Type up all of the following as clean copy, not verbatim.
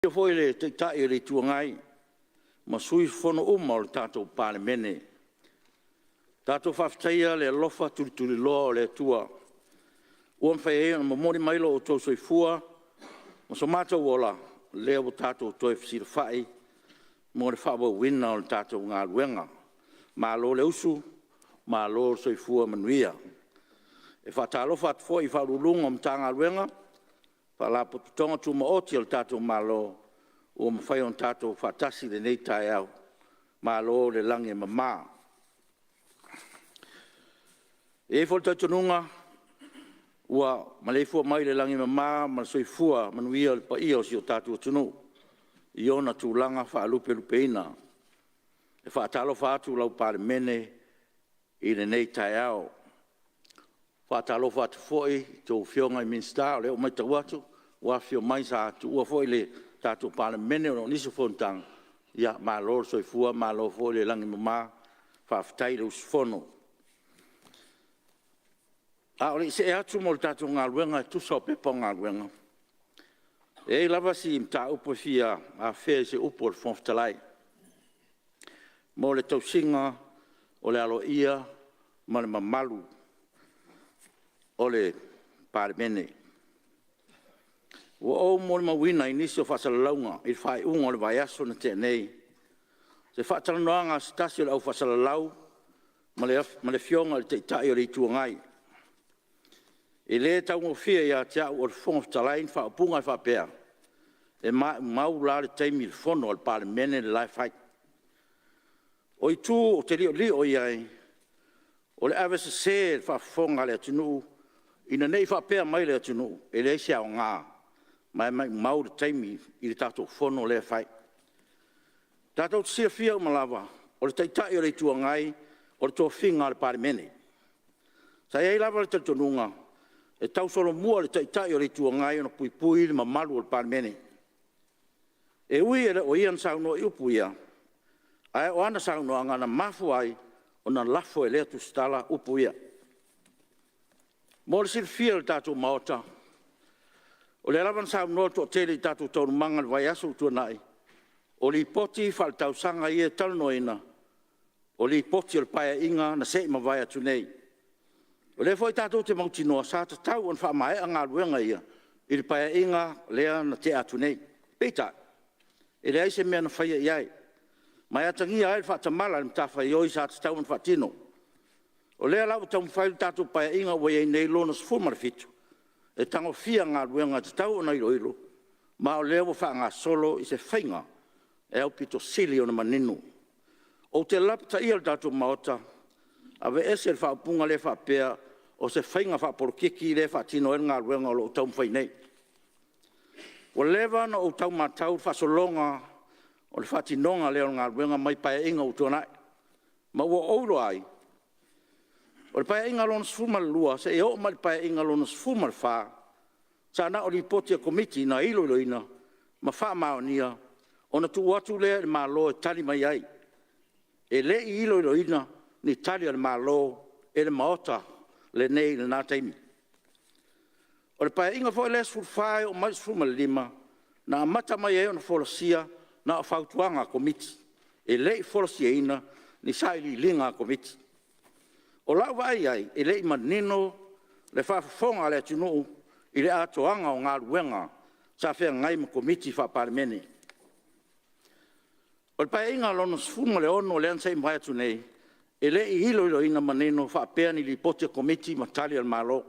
Afio foi le Taitai o le Itu Agai ma sui usufono uma o le tatou Palemene. Tatou faafetaia le alofa tulituliloa o le Atua ua mafai ai ona momoli mai lo outou soifua ma so matou ola, o lea ua tatou toe fesilafai mo le faaauauina o le tatou galuega. Malo le usu, malo le soifua manuia. E faatalofa atu foi i Ofisa Sili o Pulega o Matagaluega ma Faalapotopotoga Tumaoti a le tatou Malo ua mafai ona tatou faatasi i lenei taeao. Malo le lagi e mama. E i ai foi le talitonuga ua maleifua mai i le lagi e mama ma le soifua manuia le paia o si o tatou atunuu i ona tulaga faalupelupeina. E faatalofa atu lau Palemene i lenei taeao. E faatalofa atu foi i a outou Afioga i Minisita, o lea ua matau atu ua afifio mai sa tuua foi le tatou Palemene ona o nisi o fonotaga, malo le soifua malo foi le lagi e mama, faafetai le usufono. A o le i see atu mo le tatou galuega e tusa o Pepa o Galuega, e i ai lava si mataupu e fia afea i se upu a le Fofoga Fetalai mo le tausiga o le aloaia ma le mamalu o le Palemene. Ua ou molimauina i nisi o faasalalauga i le faaiuga o le vaiaso na tea nei, se faatalanoaga a se tasi o le au faasalalau ma le Afioga i le Taitai o le Itu Agai. E le taugofie ia te au o le Fofoga Fetalai ni faaupuga e faapea, e maumau la le taimi i le Fono a le Palemene le la e fai. O itu ou te liolio i ai, o le avesese i le faafofoga a le atunuu ina ne i faapea mai le atunuu, e leai se aoga ma e maumau le taimi i le tatou Fono lea e fai. Tatou te silafia uma lava, o le Taitai o le Itu Agai, o le tofiga a le Palemene. Sa i ai lava le talitonuga, e tausolomua i le Taitai o le Itu Agai ona puipui le mamalu o le Palemene. E ui e le o ia na saunoa i upu ia, ae o ana saunoaga na mafua ai ona lafo e lea tusitala upu ia. Mo le silafia e le tatou Maota, o lea lava na saunoa le toatele i tatou taualumaga i le vaiaso ua tuanai, o Lipoti Faaletausaga ia e talanoaina, o Lipoti o le Paeaiga na se i mavae atu nei. O lea foi tatou te mautinoa sa tatau ona faamaea galuega ia i le Paeaiga lea na tea atu nei. Peitai, e leai se mea na faia i ai, ma e atagia ai le faatamala i le matafaioi sa tatau ona faatino. O lea la ua taumafai le tatou Paeaiga ua i ai nei Lona XVII e tagofia galuega e tatau ona iloilo, ma o lea ua faagasolo i se faiga e aupito sili ona manino. Ou te lapataia le tatou Maota, aveese le faaupuga lea faapea o se faiga faapolokiki lea e faatino ai le galuega o lo o taumafai nei. Ua leva ona ou tau matau i le faasologa o le faatinoga lea o le galuega mai Paeaiga ua tuanai, ma ua ou iloa ai, o le Paeaiga Lona XII seia oo mai i le Paeaiga Lona XIV, sa na o Lipoti a Komiti na iloiloina ma faamaonia, ona tuu atu lea i le Malo e tali mai ai. E le i iloiloina ni Tali a le Malo e le Maota lenei i lena taimi. O le Paeaiga foi lea XIV e oo mai i le XV, na amata mai ai ona folasia na o fautuaga a Komiti, e le i folasiaina ni sailiiliga a Komiti. O lau vaai i ai, e le i manino le faafofoga a le atunuu i le atoaga o galuega sa feagai ma Komiti Faa-Palemene. O le Paeaiga Lona XVI lea na se i mavae atu nei, e le i iloiloina manino faapea ni Lipoti a Komiti ma Tali a le Malo.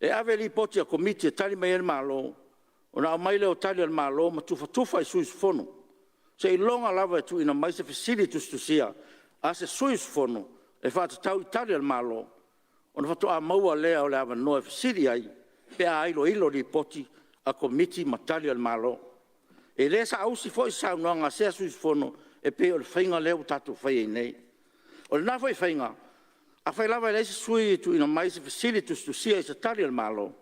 E ave Lipoti a Komiti e tali mai ai le Malo, ona aumai lea o Tali a le Malo ma tufatufa i sui usufono. Seiloga lava e tuuina mai se fesili tusitusia a se sui usufono e faatatau i Tali a le Malo, ona faatoa maua lea o le avanoa e fesili ai pe a iloilo Lipoti a Komiti ma Tali a le Malo. E le saausi foi se saunoaga a sea sui usufono e pei o le faiga lea ua tatou faia ai nei. O lena foi faiga, afai lava e leai se sui usufono e tuuina mai se fesili tusitusia i se Tali a le Malo,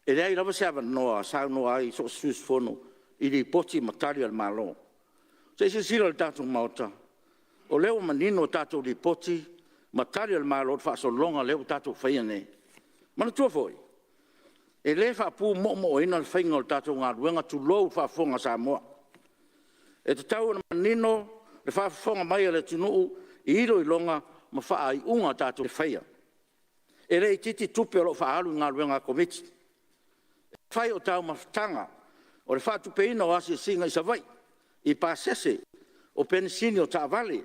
e leai lava se avanoa e saunoa ai so o se sui usufono i Lipoti ma Tali a le Malo. Se i silasila le tatou Maota, o lea ua manino a tatou Lipoti ma Tali a le Malo i le faasologa lea ua tatou faia nei. Manatua foi, E le faapu-moomoona le faiga o le tatou galuega tulou le faafofoga a Samoa. E tatau ona manino le faafofoga mai a le atunuu i iloiloga ma faaiuga tatou te faia. E le itiiti tupe o lo o faaalu i galuega a Komiti. E fai o taumafataga, o le faatupeina o asiasiga i Savaii, i pasese, o penisini o taavale,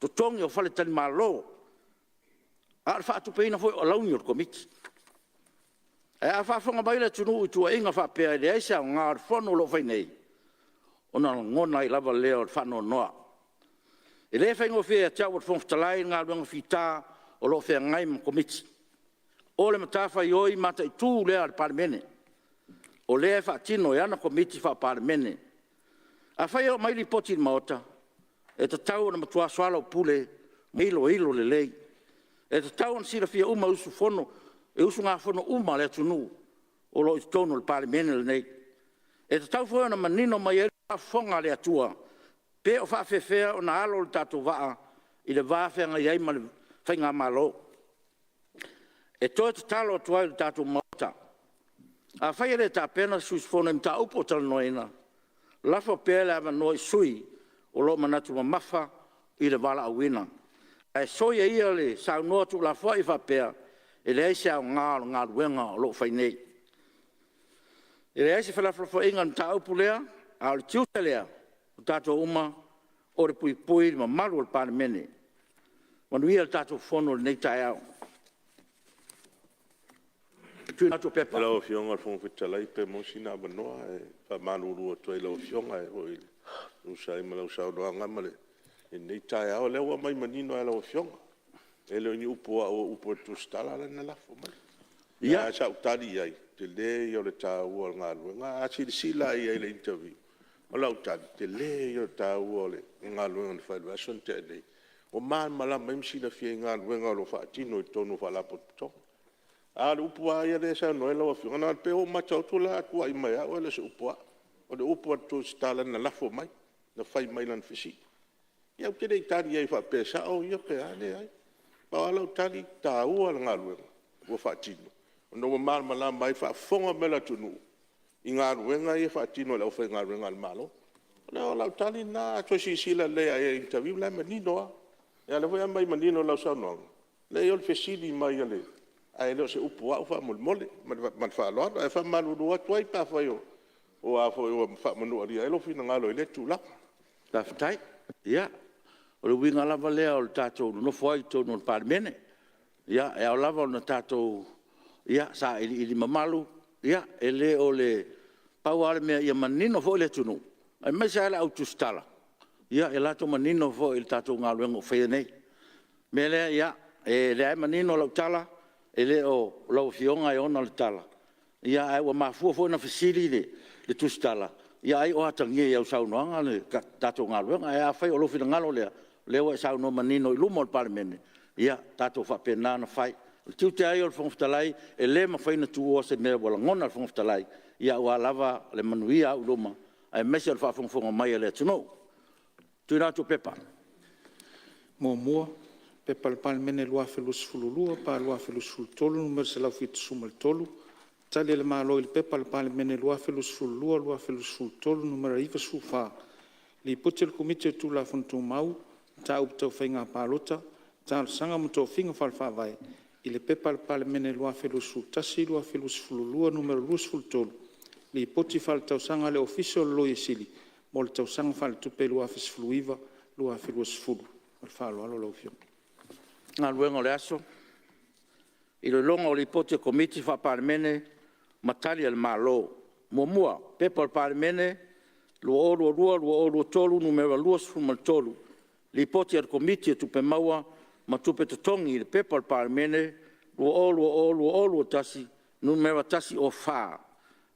totogi o faletalimalo, a o le faatupeina foi o alauni o le Komiti. Ae a faafofoga mai le atunuu i tuuaiga faapea e leai se aoga o le Fono o lo o fai nei, ona lagona ai lava lea o le faanoanoa. E le faigofie ia te au o le Fofoga Fetalai le galuega fita o lo o feagai ma le Komiti. O le matafaioi mataitu lea a le Palemene, o lea e faatino e ana Komiti Faa-Palemene. Afai e oo mai Lipoti i le Maota, e tatau ona matua soalaupule ma iloilo lelei. E tatau ona silafia uma e usugafono uma a le atunuu o lo o i totonu o le Palemene lenei. E tatau foi ona manino mai ai le faafofoga a le Atua, pe o faapefea ona alo lo tatou vaa i le va feagai ai ma le faigamalo. E toe tatalo atu ai i le tatou Maota, afai e le tapena se sui usufono i mataupu ua talanoaina, lafo pea le avanoa i sui usufono o lo o manatu mamafa i le valaauina. Ae soia ia le saunoa tuulafoai faapea, e leai se aoga o le galuega o lo o fai nei. E leai se felafolafoaiga i le mataupu lea, a o le tiute lea o tatou uma o le puipui i le mamalu o le Palemene. Manuia le tatou Fono i lenei taeao. 1. Pepa Lau Afioga i le Fofoga Fetalai pe maua sina avanoa. E faamalulu atu ai i lau Afioga e tusa ai ma lau saunoaga i lenei taeao. O lea ua aumai manino lava e lau Afioga, e le o ni upu a au o upu a le tusitala lea na lafo mai. Ae sa ou tali i ai, o le tele ia o le taua o le galuega. A silasila lava i ai i le interview, o lau tali, o le tele ia o le taua o le galuega na fai i le vaiaso na tea nei, ua malamalama ai ma silafia ai galuega o lo o faatino i totonu o Faalapotopotoga. A o le upu lava ia lea e saunoa i ai lau Afioga, e pei ua ou matau atu o le a tuuai mai ia au ae le o se upu a au. O le upu a le tusitala na lafo mai, na fai mai i lana fesili. Ia ou te le i tali i ai faapea e sao ia pe a, e leai. Pau lava lau tali, e taua le galuega ua faatino ona ua malamalama ai le faafofoga mai a le atunuu i galuega ia e faatino e le aufaigaluega a le Malo. O lau tali lena, a toe silasila lelei lava i ai i le interview o la e manino lava. A o lea foi e aumai manino i lau saunoaga, leai o le fesili mai ae le o se upu a au faamolemole. Ma le faaaloalo. Ae faamalulu atu ai pe afai ua faamanualia ai lou finagalo i lea tulaga. Faafetai. Ia, o le uiga lava lea o le tatou nonofo ai i totonu o le Palemene. E ao lava ona tatou sailiili mamalu, e le o le… pau lava le mea ia manino foi le atunuu, aemaise lava le au tusitala, ia latou manino foi i le tatou galuega o faia nei. O le mea lea, o lea lava e manino lau tala, e le o lau Afioga e ona le tala, ae ua mafua foi ona fesili le tusitala, ai o atagia i au saunoaga le tatou galuega. Ae afai o lou finagalo lea, o lea ua e saunoa manino i luma o le Palemene, ia tatou faapena ona fai. O le tiute lava ia o le Fofoga Fetalai, e le mafai ona tuua se mea ua lagona e le Fofoga Fetalai, aua lava le manuia auiluma aemaise o le faafogafoga mai a le atunuu. 2. P.P.2022/2023 Nu.173, Tali a le Malo i le P.P.2022/2023 Nu.94, Lipoti a le Komiti o Tulafono Tumau, Mataupu Tau Faiga Palota, Talosaga ma Tofiga Faale-Faavae i le P.P.2021/2022 Nu.23, Lipoti Faaletausaga a le Ofisa o le Loia Sili mo le Tausaga Faaletupe 2019/2020. Ma le faaaloalo lau Afioga. Galuega. E Tolopo Lipoti a Komiti Faa-Palemene ma Tali a le Malo. 1. P.P.2022/2023 Nu.23, Lipoti a le Komiti o Tupe Maua ma Tupe Totogi i le P.P.2020/2021 Nu.104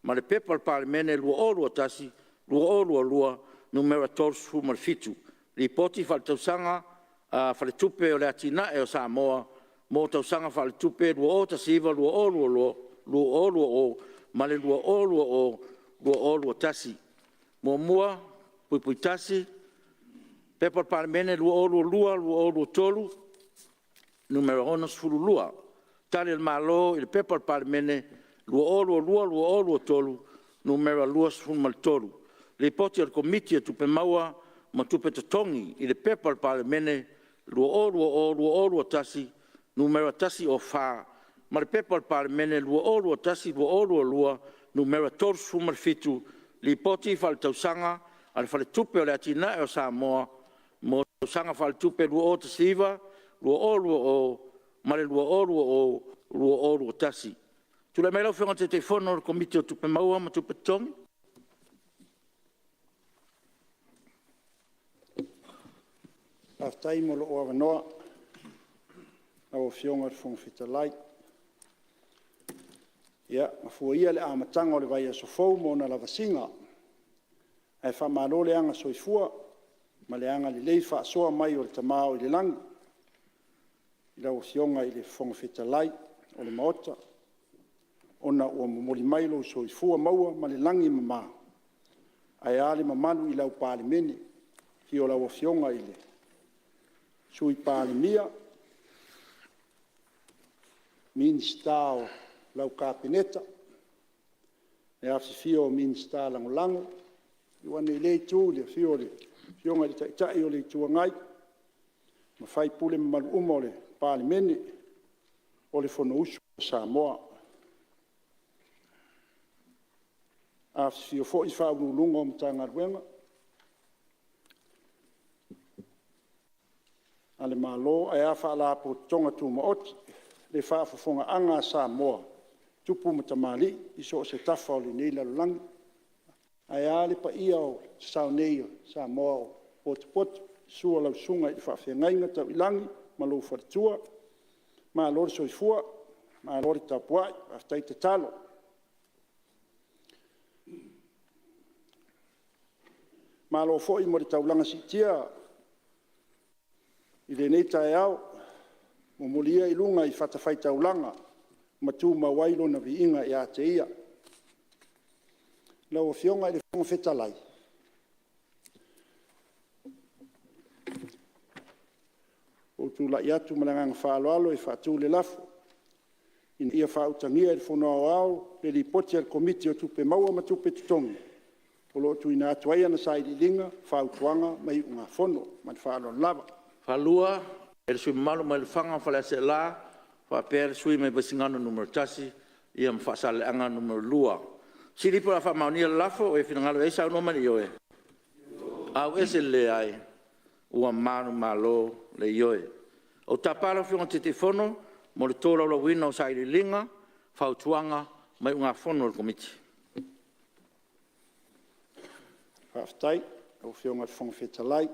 ma le P.P.2021/2022 Nu.37, Lipoti Faaletausaga a Faletupe o Atinae o Samoa mo Tausaga Faaletupe 2019/2020 ma le 2020/2021. 1.1. P.P.2022/2023 Nu.62, Tali a le Malo i le P.P.2022/2023 2022/2023 Nu.23, Lipoti a le Komiti o Tupe Maua ma Tupe Totogi i le Pepa a le Palemene 2020/2021 Nu.104 ma le Pepa a le Palemene 2021/2022 Nu.37, Lipoti Faaletausaga a le Faletupe o Atinae o Samoa mo le Tausaga Faaletupe 2019/2020 ma le 2020/2021. Tulai mai lau Afioga i le Taitaifono o le Komiti o Tupe Maua ma Tupe Totogi. Faafetai mo lou avanoa lau Afioga i le Fofoga Fetalai. Ia, gafua ia le amataga o le vaiaso fou ma ona lavasiga, ae faamalo le agasoifua ma le agalelei faasoa mai o le Tama o i le lagi i lau Afioga i le Fofoga Fetalai o le Maota, ona ua momoli mai lou soifua maua ma le lagi e mama, ae a le mamalu i lau Palemene, i le afio o lau Afioga i le Sui Palemia, Minisita o lau Kapeneta, le afifio o Minisita Lagolago. Liliu ane i lea Itu i le afio o le Afioga i le Taitai o le Itu Agai ma sui usufono mamalu uma o le Palemene o le Fonousu a Samoa. Afifio foi Ofisa Sili o Pulega o Matagaluega a le Malo ae a Faalapotopotoga Tumaoti. Le faafofogaaga a Samoa i tupu ma tamalii i so o se tafa o lenei lalolagi, ae a le paia o sasaa nei o Samoa ua potopoto, susu lau susuga i le faafeagaiga tau i lagi ma lou faletua, malo le soifua malo le tapuai, faafetai tatalo. Malo foi mo le taulaga siitia i lenei taeao, molimoli ia i luga i fatafaitaulaga ma tumau ai Lona viiga ia te Ia. Lau Afioga i le Fofoga Fetalai, ua ou tulai atu ma le agaga faaaloalo e faatu le lafo, Ina ia faautagia e le Fono Aoao le Lipoti a le Komiti o Tupe Maua ma Tupe Totogi o lo o tuuina atu ai ana Sailiiliga, Fautuaga ma Iugafono. Ma le faaaloalo lava. E faasilasila atu ua faamaonia nei le Lipoti a le Komiti o Tupe Maua ma Tupe Totogi i le P.P.2023/2024 Nu.1. Ua faamaonia le lafo. Ua manumalo le Ioe. Ou te tapa lau Afioga i le Taitaifono mo le tolaulauina o Sailiiliga, Fautuaga ma Iugafono a le Komiti. Faafetai i lau Afioga i le Fofoga Fetalai.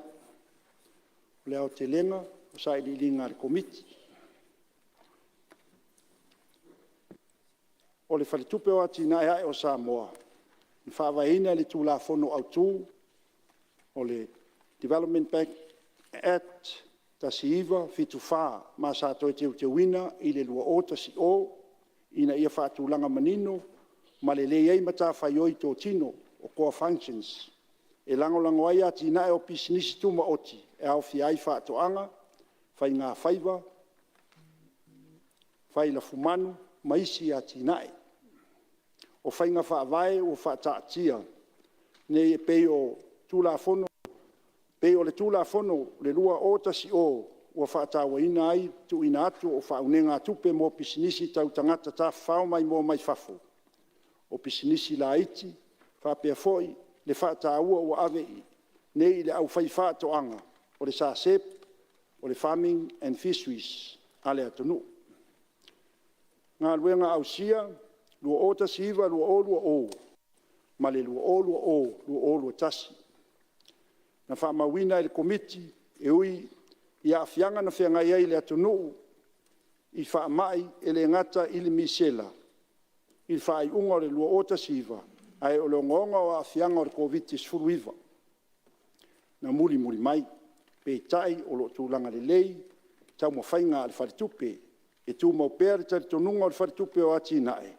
O le aotelega o sailiiliga a le Komiti, o le Faletupe o Atinae o Samoa na faavaeina i le Tulafono Autu o le Development Bank Act 1974, ma sa toe teuteuina i le 2010 ina ia faatulaga manino ma lelei ai matafaioi totino o core functions e lagolago ai atinae o pisinisi tumaoti e aofia ai faatoaga, faigafaiva, failafumanu ma isi atinae. O faiga faavae ua faataatia nei e pei o le Tulafono 2010 ua faatauaina ai le tuuina atu o faaunegatupe mo pisinisi tau tagata tafafao maimoa mai fafo, o pisinisi laiti, faapea foi le faataua ua ave nei i le aufaifaatoaga, o le SACEP o le Farming and Fisheries a le atunuu. Galuega ausia 2019/2020 ma le 2020/2021. Na faamauina e le Komiti e ui i aafiaga na feagai ai le atunuu i faamai, e le gata i le misela i le faaiuga o le 2019, ae o le ogaoga o aafiaga o le Koviti-19 na mulimuli mai. Peitai o lo o tulaga lelei taumafaiga a le Faletupe. E tumau pea le talitonuga o le Faletupe o Atinae,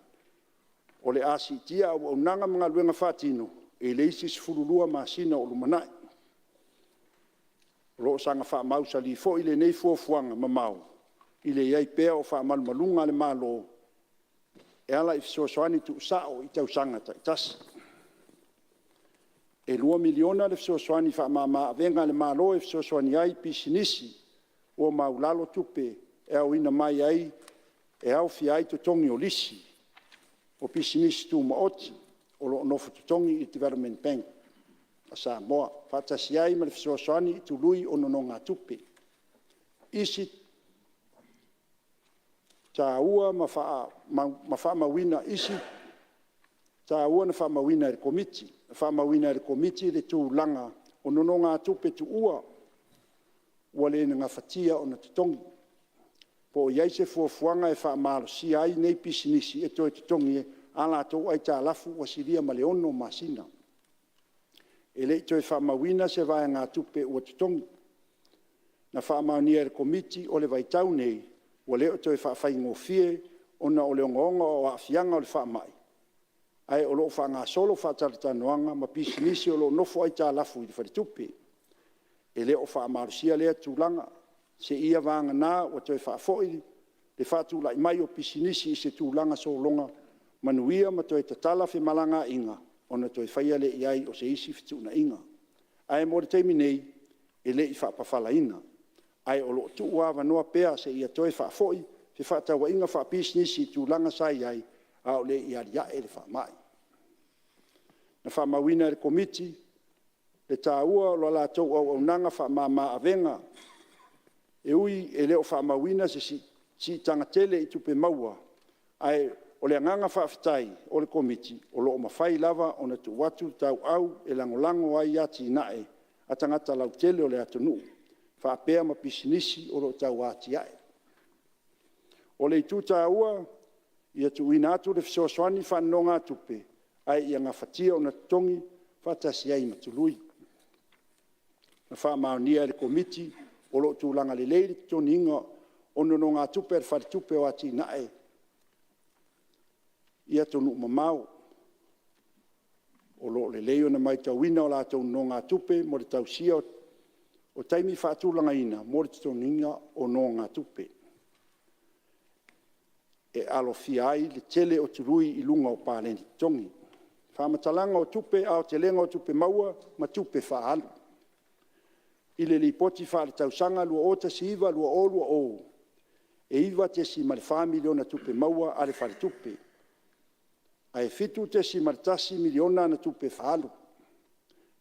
o le a siitia auaunaga ma galuega faatino i le isi 12 masina o lumanai. O lo o saga faamausali foi lenei fuafuaga mamao i le i ai pea o faamalumaluga a le Malo e ala i fesoasoani tuusao i tausaga taitasi. E $2 miliona le fesoasoani faamama-avega a le Malo e fesoasoani ai i pisinisi ua maualalo tupe e aoina mai e aofia ai totogi o lisi o pisinisi tumaoti o lo o nofo totogi i le Development Bank a Samoa, faatasi ai ma le fesoasoani i tului o nonogatupe. Isi taua na faamauina e le Komiti: Na faamauina e le Komiti le tulaga o nonogatupe tuua ua le gafatia ona totogi. Po o i ai se fuafuaga e faamalosia ai nei pisinisi e toe totogi a latou aitalafu ua silia ma le 6 masina. E le i toe faamauina se vaegatupe ua totogi. Na faamaonia e le Komiti, o le vaitau lenei ua le o toe faafaigofie ona o le ogaoga o aafiaga o le faamai, ae o lo o faagasolo faatalatalanoaga ma pisinisi o lo o nofo aitalafu i le faletupe. E le o faamalosia lea tulaga, seia vagana ua toe faafoi le faatulai mai o pisinisi i se tulaga sologa manuia ma toe tatala femalagaaiga ona toe faia lea i ai o se isi fetuunaiga. Ae mo le taimi nei, e le i faapafalaina, ae o lo o tuuavanoa pea seia toe faafoi fefaatauaiga faapisinisi i tulaga sa i ai a o le i aliae le faamai. Na faamauina e le Komiti le taua o le latou auaunaga faamama-avega. E ui e le o faamauina se siitaga tele i tupe maua, ae o le agaga faafetai o le Komiti, o lo o mafai lava ona tuu atu le tauau e lagolago ai i atinae a tagata lautele o le atunuu faapea ma pisinisi o lo o tau atiae. O le itu taua, ia tuuina atu le fesoasoani faanonogatupe ae ia gafatia ona totogi faatasi ai ma tului. Na faamaonia e le Komiti o lo o tulaga lelei le totogiina o nonogatupe a le Faletupe o Atinae i atunuu mamao. O lo o lelei ona matauina a latou nonogatupe mo le tausia o taimi faatulagaina mo le totogiina o nonogatupe. E alofia ai le tele o tului i luga o paleni totogi. Faamatalaga o Tupe, Aotelega o Tupe Maua ma Tupe Faaalu: I le Lipoti Faaletausaga 2019/2020, e $9.4 miliona tupe maua a le Faletupe, ae $7.1 miliona ana tupe faaalu.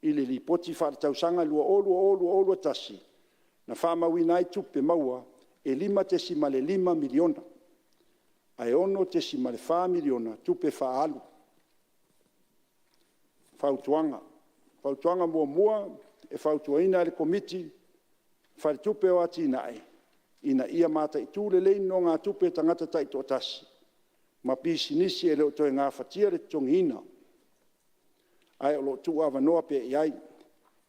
I le Lipoti Faaletausaga 2020/2021, na faamauina ai tupe maua e $5.5 miliona, ae $6.4 miliona tupe faaalu. Fautuaga: 1. E fautuaina e le Komiti le Faletupe o Atinae, ina ia mataitu lelei nonogatupe a tagata taitoatasi ma pisinisi e le o toe gafatia le totogiina, ae o lo o tuuavanoa pea i ai,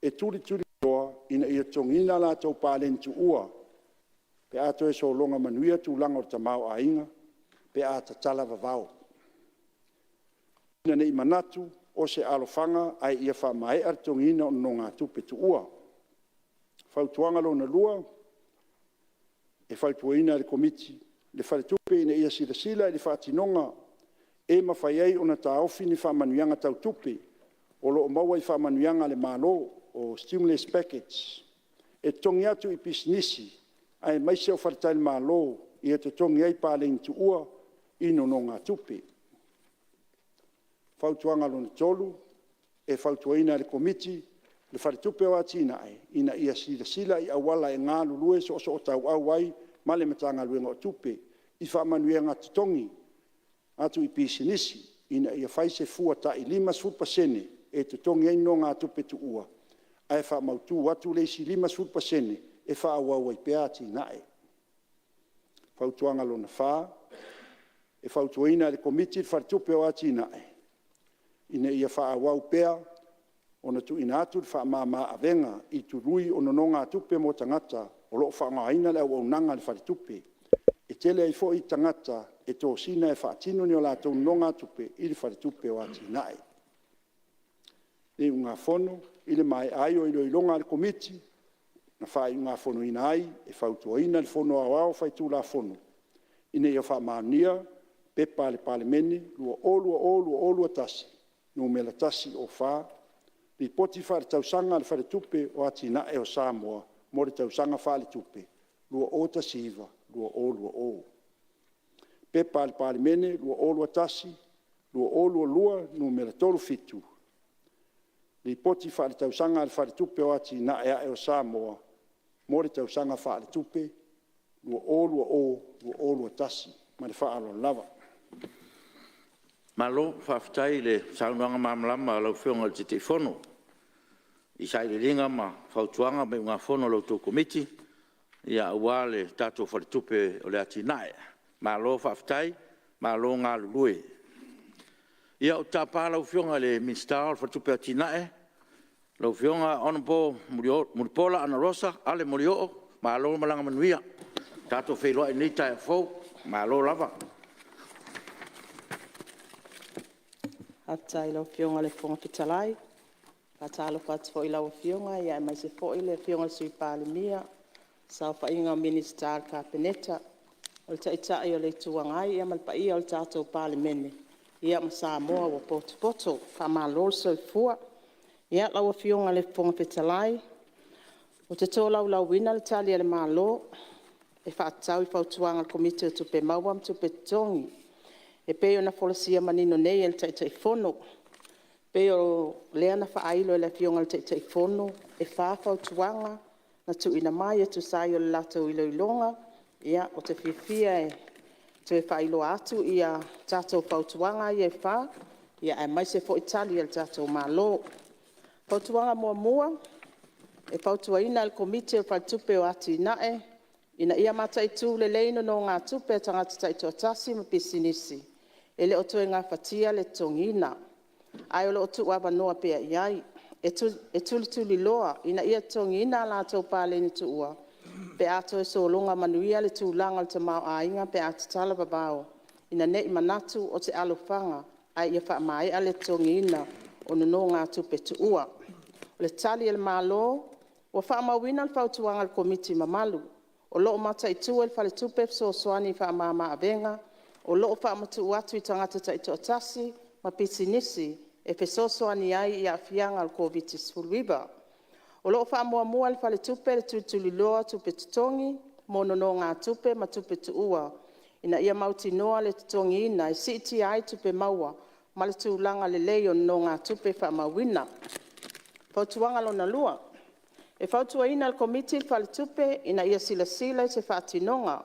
e tulituliloa ina ia totogiina a latou paleni tuua pe a toe sologa manuia tulaga o le tamaoaiga pe a tatala vavao, ina ne i manatu o se alofaga ae ia faamaea le totogiina o nonogatupe tuua. Fautuaga 2: E fautuaina e le Komiti le Faletupe ina ia silasila i se faatinoga e mafai ai ona taofi ni faamanuiaga tau tupe o lo o maua i faamanuiaga a le Malo (stimulus package) e totogi atu i pisinisi aemaise o faletalimalo ia totogi ai paleni tuua i nonogatupe. Fautuaga 3: E fautuaina e le Komiti le Faletupe o Atinae, ina ia silasila i auala e galulue soosootauau ai ma le Matagaluega o Tupe i faamanuiaga totogi atu i pisinisi, ina ia fai se fua tai 50% e totogi ai nonogatupe tuua, ae faamatuu atu le isi 50% e faaauau ai pea atinae. Fautuaga 4: E fautuaina e le Komiti le Faletupe o Atinae, ina ia faaauau pea ona tuuina atu le faamama-avega i tului o nonogatupe mo tagata o lo o faaaogaina le auaunaga a le faletupe. E tele ai foi tagata e tosina e faatino ni a latou nonogatupe i le Faletupe o Atinae. Iugafono: I le maea ai o iloiloga a le Komiti, na faaiugafonoina ai, e fautuaina le Fono Aoao Faitulafono, Ina ia faamaonia P.P.2020/2021 Nu.104, Lipoti Faaletausaga a le Faletupe o Atinae o Samoa mo le Tausaga Faaletupe 2019/2020. P.P.2021/2022 Nu.37, Lipoti Faaletausaga a le Faletupe o Atinae o Samoa mo le Tausaga Faaletupe 2020/2021. Ma le faaaloalo lava. Malo faafetai i le saunoaga malamalama a lau Afioga i le Taitaifono i Sailiiliga ma Fautuaga ma Iugafono a la outou Komiti aua le tatou Faletupe o Atinae. Malo faafetai, malo galulue. Ia, ou te tapa lau Afioga i le Minisita o le Faletupe o Atinae, lau Afioga Hon Mulipola Anarosa Ale Molioo, malo le malaga manuia. Ua tatou feiloai i lenei taeao fou, malo lava. Faafetai i lau Afioga i le Fofoga Fetalai. E faatalofa atu foi i lau Afioga aemaise foi le Afioga i le Sui Palemia, saofaiga o Minisita o le Kapeneta, o le Taitai o le Itu Agai ma le paia o le tatou Palemene ma Samoa ua potopoto. Faamalo le soifua. Lau Afioga i le Fofoga Fetalai, ou te tolaulauina le Tali a le Malo e faatatau i Fautuaga a le Komiti o Tupe Maua ma Tupe Totogi e pei ona folasia manino nei e le Taitaifono. E pei o lea na faailo e le Afioga i le Taitaifono e 4 fautuaga na tuuina mai e tusa ai o le latou iloiloga. Ou te fiafia e toe faailoa atu tatou fautuaga ia e 4, aemaise foi Tali a le tatou Malo. Fautuaga 1: E fautuaina e le Komiti o le Faletupe o Atinae, ina ia mataitu lelei nonogatupe a tagata taitoatasi ma pisinisi e le o toe gafatia le totogiina, ae o lo o tuu avanoa pea i ai. E tulituliloa ina ia totogiina a latou paleni tuua pe a toe sologa manuia le tulaga o le tamaoaiga pe a tatala vavao, ina nei manatu o se alofaga ae ia faamaea le totogiina o nonogatupe tuua. Tali a le Malo Ua faamauina le fautuaga a le Komiti mamalu. O lo o mataitu e le Faletupe fesoasoani faamama-avega o lo o faamatuu atu i tagata taitoatasi ma pisinisi e fesoasoani ai i aafiaga o le Koviti-19. O lo o faamuamua e le Faletupe le tulituliloa o tupe totogi mo nonogatupe ma tupe tuua ina ia mautinoa le totogiina e siitia ai tupe maua ma le tulaga lelei o nonogatupe faamauina. Fautuaga 2: E fautuaina e le Komiti le Faletupe ina ia silasila i se faatinoga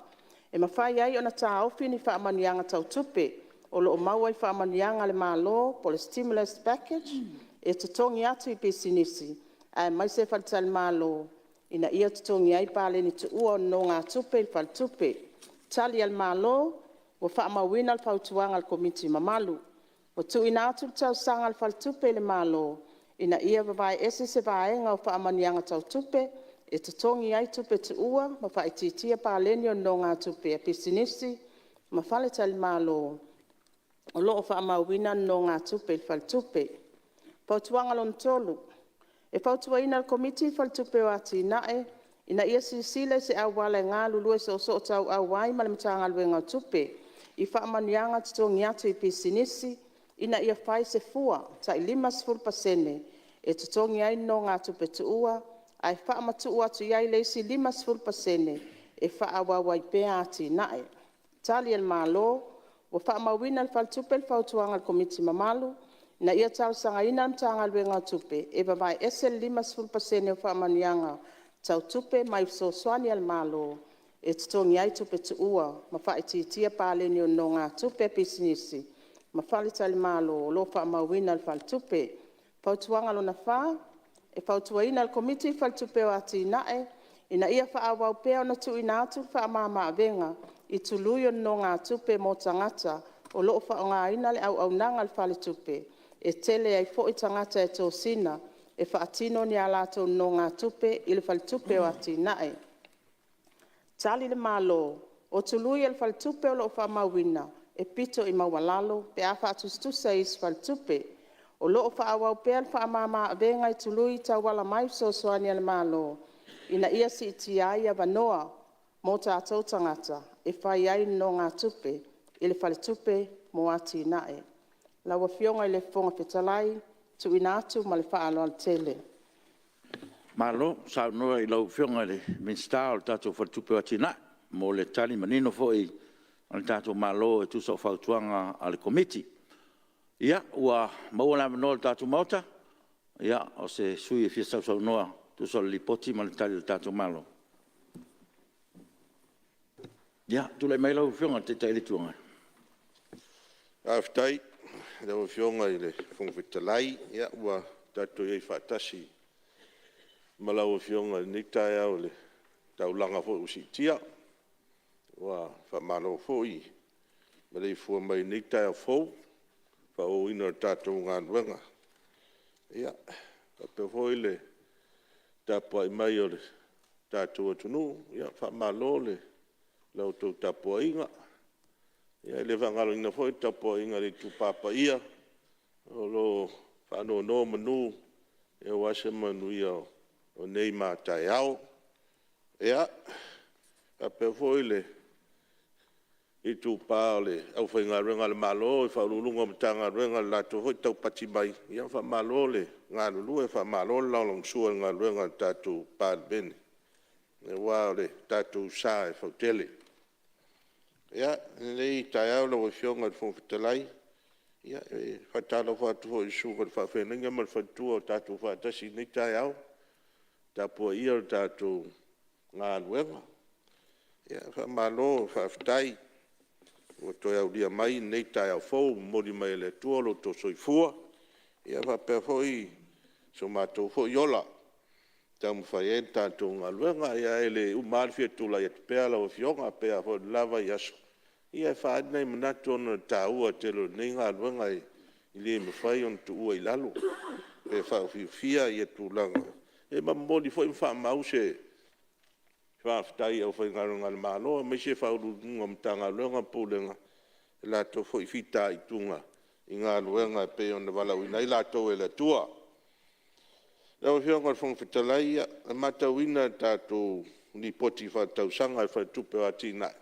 e mafai ai ona taofi ni faamanuiaga tau tupe o lo o maua i faamanuiaga a le Malo (Stimulus Package) e totogi atu i pisinisi aemaise faletalimalo ina ia totogi ai paleni tuua o nonogatupe i le Faletupe. Tali a le Malo Ua faamauina le fautuaga a le Komiti mamalu. Ua tuuina atu le talosaga a le Faletupe i le Malo ina ia vavae ese se vaega o faamanuiaga tau tupe e totogi ai tupe tuua ma faaitiitia paleni o nonogatupe a pisinisi ma faletalimalo o lo o faamauina nonogatupe i le Faletupe. Fautuaga 3: E fautuaina e le Komiti le Faletupe o Atinae ina ia silasila i se auala e galulue soosootauau ai ma le Matagaluega o Tupe i faamanuiaga totogi atu i pisinisi, ina ia fai se fua tai 50% e totogi ai nonogatupe tuua ae faamatuu atu i ai le isi 50% e faaauau ai pea atinae. Tali a le Malo Ua faamauina e le Faletupe le fautuaga a le Komiti mamalu, ina ia talosagaina le Matagaluega o Tupe e vavae ese le 50% o faamanuiaga tau tupe mai i fesoasoani a le Malo e totogi ai tupe tuua ma faaitiitia paleni o nonogatupe a pisinisi ma faletalimalo o lo o faamauina i le Faletupe. Fautuaga 4: E fautuaina e le Komiti le Faletupe o Atinae ina ia faaauau pea ona tuuina atu le faamama-avega i tului o nonogatupe mo tagata o lo o faaaogaina le auaunaga a le Faletupe, e tele ai foi tagata e tosina e faatino ni a latou nonogatupe i le Faletupe o Atinae. Tali a le Malo O tului a le Faletupe o lo o faamauina e pito i maualalo pe a faatusatusa i isi faletupe. O lo o faaauau pea le faamama-avega i tului tauala mai i fesoasoani a le Malo ina ia siitia ai avanoa mo tatou tagata e fai ai nonogatupe i i le Faletupe mo Atinae. Lau Afioga i le Fofoga Fetalai, Tuuina atu ma le faaaloalo tele. Malo saunoa i lau Afioga i le Minisita o le tatou Faletupe o Atinae mo le tali manino foi a le tatou Malo e tusa o fautuaga a le Komiti. Ia, ua maua le avanoa o le tatou Maota o se sui usufono e fia sausaunoa e tusa o le Lipoti ma le Tali a le tatou Malo. Ia, tulai mai lau Afioga i le Taitai o le Itu Agai. Faafetai i lau Afioga i le Fofoga Fetalai, ua tatou i ai faatasi ma lau Afioga i lenei taeao i le taulaga foi ua siitia. Ua faamalo foi le maleifua mai i lenei taeao fou i le faaauauina o le tatou galuega. E faapea foi le tapuai mai a le tatou atunuu, faamalo i la outou tapuaiga. E le faagaloina foi le tapuaiga a le itupa paia o lo o faanonomanu aua se manuia o nei ma a taeao. E faapea foi le itupa o le aufaigaluega a le Malo i Ofisa Sili o Pulega o Matagaluega i le latou foi taupati mai, ia faamalo le galulue, faamalo le lagolagosua i le galuega a le tatou Palemene, aua o le tatou sa e fautele. I lenei taeao lau Afioga i le Fofoga Fetalai, e faatalofa atu foi i le susuga i le faafeagaiga ma le faletua ua tatou faatasi i lenei taeao, e tapuaia le tatou galuega. Faamalo faafetai ua toe aulia mai lenei taeao fou ua momoli mai e le Atua lo outou soifua faapea foi so matou foi ola e taumafai ai le tatou galuega. Ae le uma lava le fia tulai atu pea lau Afioga, e pei lava foi o le la vaiaso, e faaali nai manatu ona o le taua tele o lenei galuega, e le mafai ona tuua i lalo pe faaufiufia tulaga. E momoli foi ma faamau se faafetai i le aufaigaluega a le Malo aemaise Ofisa Sili o Pulega o Matagaluega ma Pulega i le latou foi fitaituga i galuega e pei ona valaauina ai latou e le Atua. Lau Afioga i le Fofoga Fetalai, e matauina i le tatou Lipoti Faaletausaga a le Faletupe o Atinae,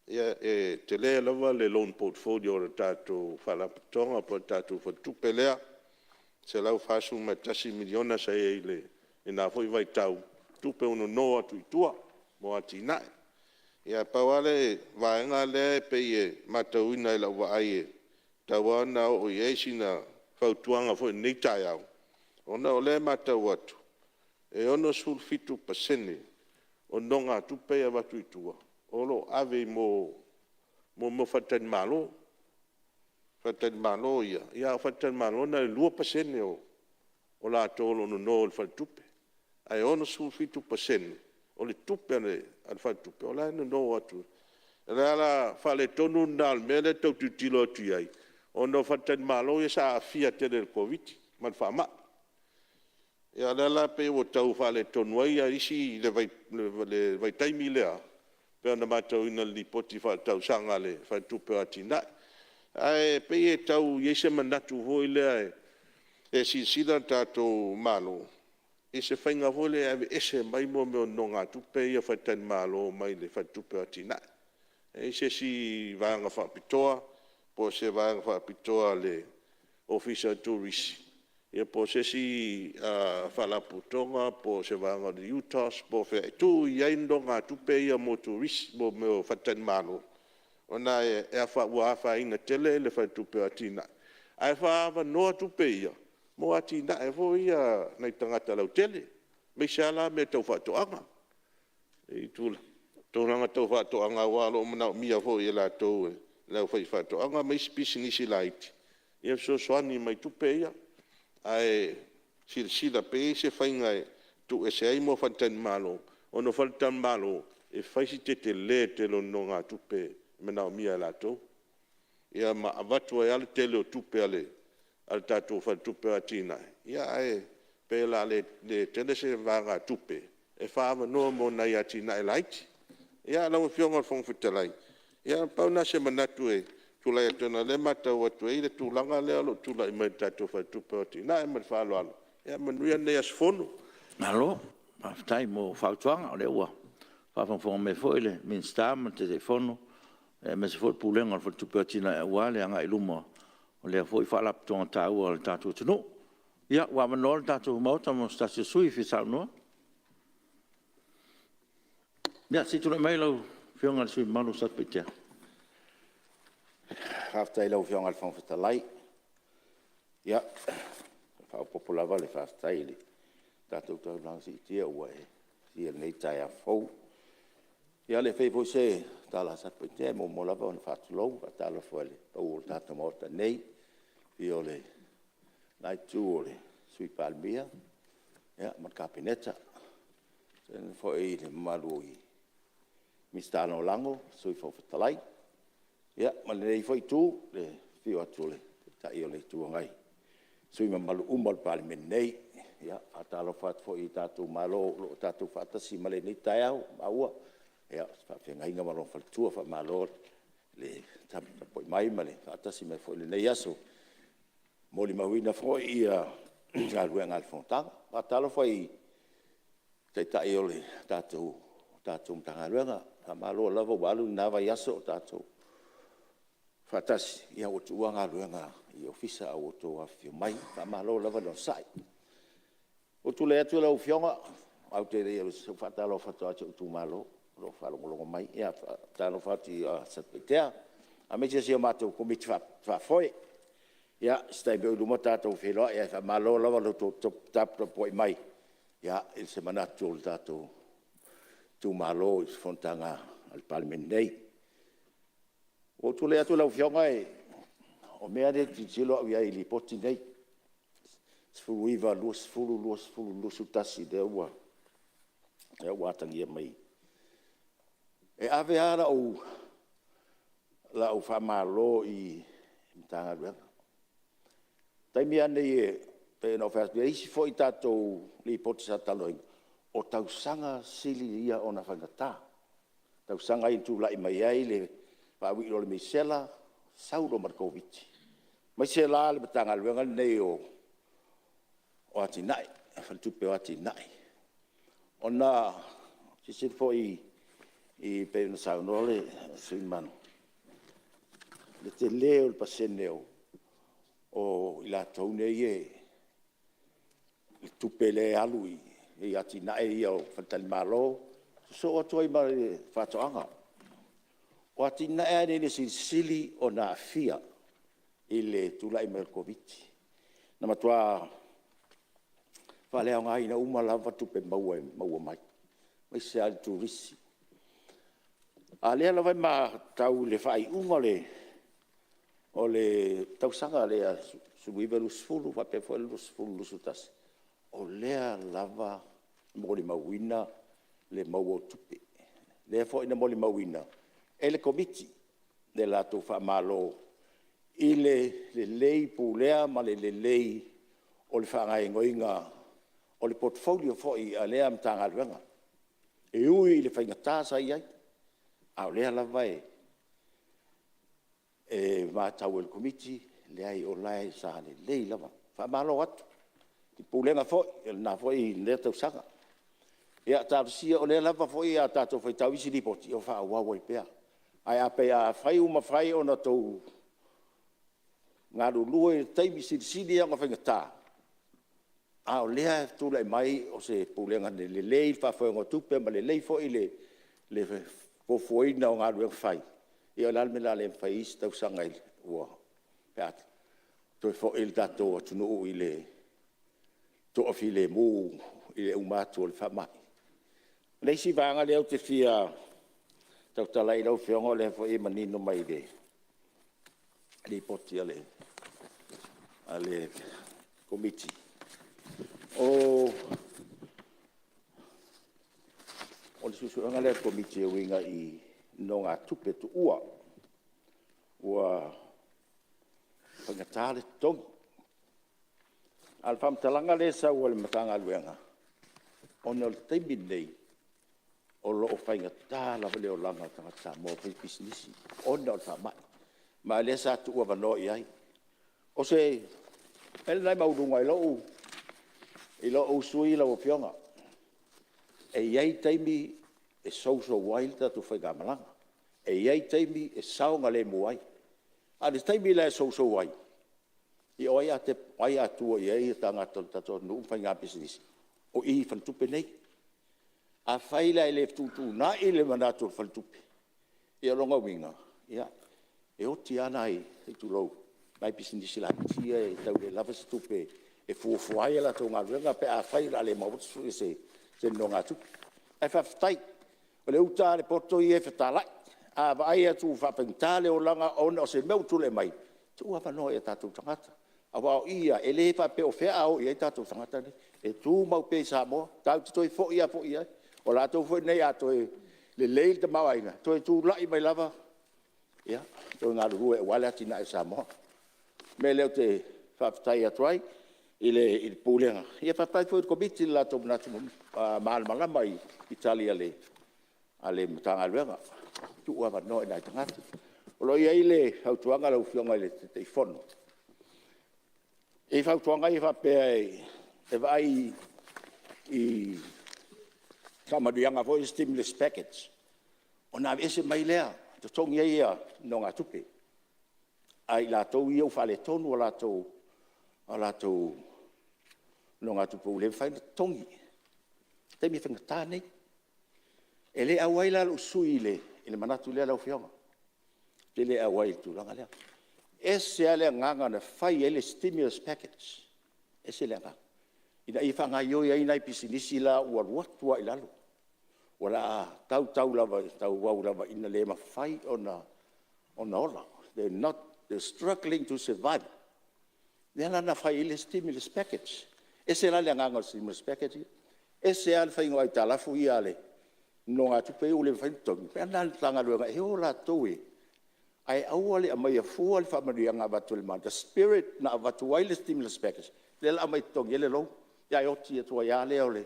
e tele lava le loan portfolio a le tatou Faalapotopotoga po o le tatou Faletupe lea, e $141 miliona sa i ai i lena foi vaitau, o tupe ua nono atu i tua mo atinae. Ae pau lava le vaega lea e pei e matauina i lau vaai e tatau lava ona oo i ai sina fautuaga foi i lenei taeao, ona o lea e matau atu, e 67% o nonogatupe ia e avatu i tua, o lo o ave i mea o faletalimalo. Faletalimalo ia, a o faletalimalo na o le 2% o latou o lo o nono i le faletupe, ae 67% o le tupe a le faletupe o la e nono atu. O le ala faaletonu lena o le mea lea e tau tilotilo atu i ai, ona o faletalimalo ia sa aafia tele i le Koviti-19 ma le faamai. Ia o lea la pei ua tau faaletonu ai isi i le vaitaimi lea, pei ona matauina i le Lipoti Faaletausaga a le Faletupe o Atinae. Ae pei e tau i ai se manatu foi lea e silasila le tatou Malo i se faiga foi lea e aveese mai mea o nonogatupe ia a faletalimalo mai le Faletupe o Atinae. E i ai se isi vaega faapitoa po o se vaega faapitoa a le Ofisa o Turisi, ia po o se isi Faalapotopotoga po o se vaega o le UTOS po o fea e tuu i ai nonogatupe ia mo turisi mo mea o faletalimalo, ona ua afaina tele le Faletupe o Atinae, ae faaavanoa tupe ia mo atinae foi ia a nai tagata lautele, aemaise lava la mea tau faatoaga, i tulaga tau faatoaga aua o lo o manaomia foi e latou le aufaifaatoaga ma isi pisinisi laiti e fesoasoani mai i tupe ia. Ae silasila pe i ai se faiga e tuuese ai mea o faletalimalo, ona o faletalimalo e fai si tetele tele o nonogatupe e manaomia e latou, ia ma avatu ai lava le tele o tupe a le tatou Faletupe o Atinae, ae pei o le a le tele se vaegatupe e faaavanoa mo nai atinae laiti. Ia, lau Afioga i le Fofoga Fetalai, na pau lena o se manatu e tulai atu ai, ona o lea e matau atu e i ai le tulaga lea o lo o tulai mai i le tatou Faletupe o Atinae. Ma le faaaloalo. Ia manuia lenei aso Fono. Malo faafetai mo fautuaga, o lea ua faafogafoga mai foi le Minisita ma le Taitaifono aemaise foi o le Pulega o le Faletupe o Atinae aua le agai i luma o lea foi Faalapotopotoga taua a le tatou atunuu. Ia, ua avanoa le tatou Maota mo se tasi o sui usufono e fia saunoa. Ia, se i tulai mai lau Afioga i le sui usufono mamalu mo Satupaitea. Faafetai i lau Afioga i le Fofoga Fetalai. Ia, e faaopoopo lava le faafetai i le tatou taulaga siitia ua e siitia i lenei taeao fou. Ia, a o le i faia foi se tala a Satupaitea, e muamua lava ona faatulou ma faatalofa i le pau o le tatou Maota nei, i le afio o lena Itu o le Sui Palemia ma le Kapeneta, tainane foi le mamalu i Minisita Lagolago, le Sui Fofoga Fetalai. Ia ma lenei foi Itu i le afio atu o le Taitai o le Itu Agai ma sui usufono mamalu uma o le Palemene nei. E faatalofa atu foi i tatou malo o lo o tatou faatasi mai i lenei taeao, ua maua o se faafeagaiga ma lona faletua, faamalo le taputapuai mai ma le faatasi mai foi i lenei aso. E molimauina foi galuega a le Fonotaga. E faatalofa i Taitai o tatou Matagaluega, faamalo lava ua alu lena vaiaso o tatou faatasi, ia ua tuua galuega i Ofisa ae ua outou afifio mai. Faamalo lava le onosai. Ua ou tulai atu lau Afioga, ae ou te le i alu ese, se i ou faatalofa atu lava i si ou itumalo o lo o faalogologo mai. E faatalofa atu ia Satupaitea, aemaise o si a matou Komiti Faafoe. Ia, o se taimi oi luma tatou feiloai, ae faamalo lava i lo outou taputapuai mai i se manatu o le tatou itumalo i se fonotaga a le Palemene nei. Ua ou tulai atu lau Afioga, o mea ia e tilotilo au i ai i Lipoti nei, 2019, 2020, 2021 lea ua atagia mai. E ave lava lau faamalo i Matagaluega. O le taimi lava lenei e pei ona ou fai atu, e i ai isi foi tatou Lipoti sa talanoaina, o tausaga sili ia ona faigata, tausaga ia na tulai mai ai le faaiuiu o le misela, sau loa ma le Koviti-19, aemaise la le Matagaluega lenei o Atinae, le Faletupe o Atinae. Ona silasila foi e pei ona saunoa le sui usufono mamalu, i le tele o le pasene o i latou nei e i le tupe lea e alu i atinae ia o faletalimalo, sosoo atu ai ma faatoaga. O atinae lava nei e silisili ona aafia i le tulai mai o le Koviti-19. Na matua faaleaogaina uma lava tupe maua e maua mai, aemaise lava le turisi. A o lea lava e matau i le faaiuga o le tausaga lea 2019/2020 faapea foi le 2020/2021, o lea lava e molimauina le maua o tupe. O lea foi na molimauina e le Komiti le latou faamalo i le lelei pulea ma le lelei o le faagaoioiga o le portfolio foi a lea Matagaluega. E ui i le faigata sa i ai, a o lea lava e matau e le Komiti, leai o la e sa lelei lava. Faamalo atu i le Pulega foi i lea tausaga. Ia talosia, o lea lava foi a tatou faitau i isi Lipoti, o faaauau ai pea. Ae afai ua mafai ona outou galulue i le taimi silisili ia ona faigata, a o lea e tulai mai o se Pulega e lelei le faafoega o tupe ma lelei foi le fuafuaina o galuega fai, ia o le a le mea o le a le mafai ai e isi tausaga pe a toe foi le tatou atunuu i le toafilemu i le uma atu o le faamai. O le isi vaega lea ou te fia tautala i ai lau Afioga, o lea foi e manino mai i le Lipoti a le Komiti, o le suesuega lea a le Komiti e uiga i nonogatupe tuua ua faigata le totogi. A o le faamatalaga lea e sau a le Matagaluega, ona o le taimi lenei, o lo o faigata lava le olaga o tagata Samoa faipisinisi ona o le faamai. Ma o lea sa tuuavanoa i ai. O se mea lena e maualuga i lou sui usufono lau Afioga, e i ai taimi e sousou ai le tatou faigamalaga. E i ai taimi e saogalemu ai, a o le taimi la e sousou ai, ia o ai a tua i ai tagata o le tatou atunuu ma faiga pisinisi? O i i faletupe nei. Afai la e le fetuutuunai le manatu o le faletupe, ia o lona uiga, e oti lava nai, se i tulou, nai pisinisi laiti ia e tau le lava se tupe e fuafua ai a latou galuega pe afai o le a le maua se nonogatupe. Ae faafetai, o le uta lava a le poto ia e fetalai. A vaai atu ua faafaigata le olaga ona o se mea ua tulai mai, tuu avanoa i o tatou tagata. Aua o i ia, e le faapea o fea a o i ai o tatou tagata nei, e tumau pea i Samoa, tatou te toe foi lava foi i ai. O latou foi nei a toe lelei le tamaoaiga, e toe tulai mai lava e toe galulue aua le atinae o Samoa. O le mea lea ou te faafetai atu ai i le Pulega, faafetai foi i le Komiti i le latou manatu malamalama i tali a le Matagaluega, tuuavanoa i nai tagata. O lo o i ai le fautuaga lau Afioga i le Taitaifono, e i ai fautuaga ia faapea e vaai i faamanuiaga foi ia stimulus package, ona aveese mai lea totogi ai nonogatupe a i latou ia ua faaletonu a latou nonogatupe ua le mafai ona totogi, o taimi faigata nei. E le auai la lou sui usufono i le manatu lea lau Afioga, ou te le auai i le tulaga lea. E ese lava le agaga na fai ai le stimulus package, e ese le agaga, ina ia faagaoioi ai nai pisinisi la ua alu atu lava i lalo, o le a tauau lava ina le mafai ona ola, they struggling to survive. O lea la na fai ai le stimulus package. E ese la le agaga o le stimulus package ia, ese lava le faiga o aitalafu ia a nonogatupe ia ua le mafai ona totogi, o le mea lena a le Matagaluega e o latou ae aua le aumaia fua le faamanuiaga na avatu e le Malo, the spirit na avatu ai le stimulus package, lea o le a aumai e totogi ai le loan, ae oti atu ai lava lea o le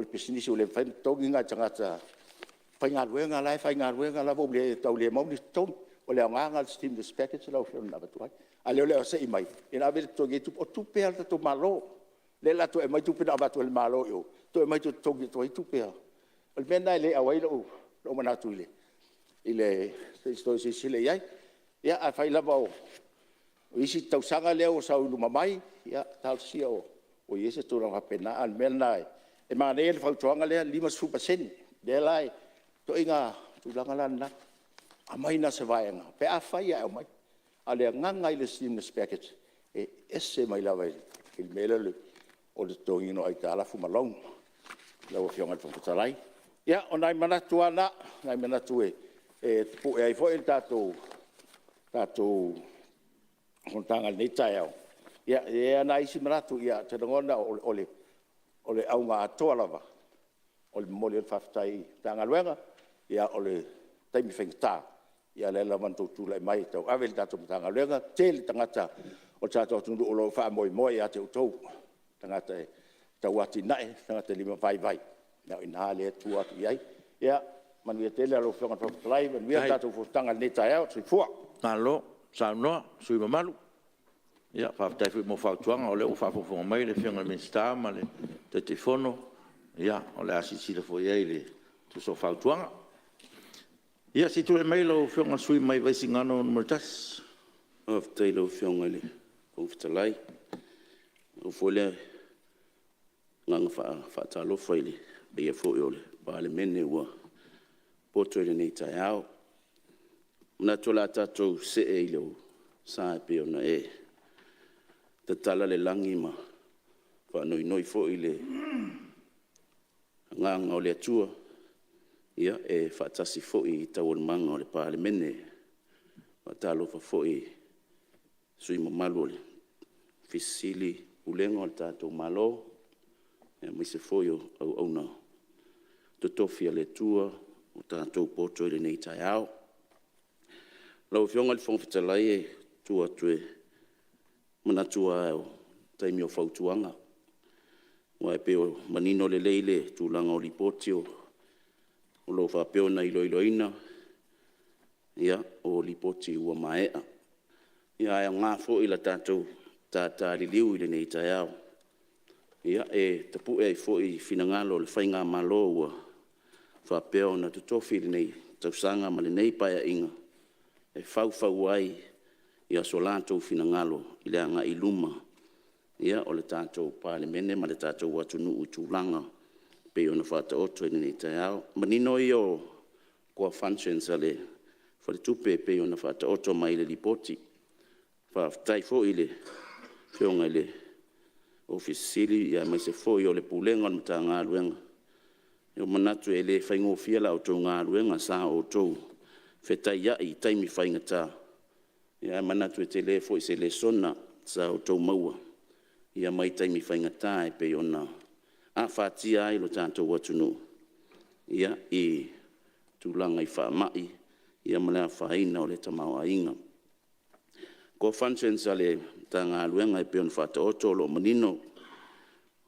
pisinisi ua le mafai ona totogi nai tagata faigaluega la e faigaluega lava ua tau le maua ni totogi. O le aoga lena o le stimulus package lau Afioga na avatu ai. A o lea o le a se i mai ona ave lea e totogi ai tupe, o tupe lava a le tatou Malo, lea o le a toe aumai tupe na avatu e le Malo i o, toe aumai e toe totogi atu ai tupe. O le mea lena e le auai ai lou manatu se i toe silasila i ai. Ia, afai lava o isi tausaga lea ua sau i luma mai, ia talosia o i ai se tulaga faapena. A o le mea lena, e manaia le fautuaga lea e 50%, lea la e ituaiga tulaga la lena, aumai na o se vaega pe afai lava e aumai. A o le agaga i le stimulus package, e ese mai lava i le mea lea o le totogiina o aitalafu ma loan lau Afioga i le Fofoga Fetalai. Ia, o nai manatu lava na, o nai manatu e tapue ai foi le tatou fonotaga i lenei taeao. E i ai lava nai isi manatu, ae ou te lagona o le auga atoa lava, o le momoli o le faafetai i le Matagaluega, o le taimi faigata, a o lea lava na outou tulai mai e tauave le tatou Matagaluega. E toatele tagata o le tatou atunuu o lo o faamoemoe ia te outou, o tagata tauatiae, tagata e limavaivai, o i ina lea e tua atu i ai. Ia manuia tele lau Afioga i le Fofoga Fetalai, manuia le tatou fonotaga i lenei taeao. Soifua. Malo saunoa i le sui usufono mamalu. Faafetai foi mo fautuaga o lea ua faafogafoga mai le Afioga i le Minisita ma le Taitaifono, o le a silasila foi i ai e tusa o fautuaga. Ia se i tulai mai lau Afioga i le sui usufono mo Vaisigano 1. Faafetai i lau Afioga i le Fofoga Fetalai. E avatu foi le agaga faatalofa i le paia foi o le Palemene ua poto i lenei taeao. E manatu o le a tatou see i lou sa e pei ona e tatala le lagi ma faanoinoi foi i le agaga o le Atua e faatasi foi i taualumaga o le Palemene. E faatalofa foi i sui usufono mamalu o le Ofisa Sili o Pulega o le tatou Malo, aemaise foi o auauna totofi a le Atua ua tatou poto i lenei taeao. Lau Afioga i le Fofoga Fetalai, e tu atu e manatu lava i taimi o fautuaga, aua e pei e manino lelei le tulaga o Lipoti o lo o faapea ona iloiloina, ia, o Lipoti ua maea. Ae aoga foi le tatou tata i liliu i lenei taeao e tapue ai foi finagalo o le faigamalo ua faapea ona totofi i lenei tausaga ma lenei Paeaiga e faufau ai so latou finagalo i le agai i luma o le tatou Palemene ma le tatou atunuu i tulaga e pei ona faataoto i lenei taeao. O le manino ia o core functions a le Faletupe e pei ona faataoto mai i le Lipoti. Faafetai foi i le Afioga i le Ofisa Sili o Pulega aemaise foi o le Pulega o le Matagaluega. E manatu e le faigofie la outou galuega sa outou fetaiai i taimi faigata, ae manatu e tele foi se lesona sa outou maua mai taimi faigata e pei ona afatia ai lo tatou atunuu i tulaga i faamai ma le afaina o le tamaoaiga. Core functions a le Matagaluega e pei ona faataoto o lo o manino.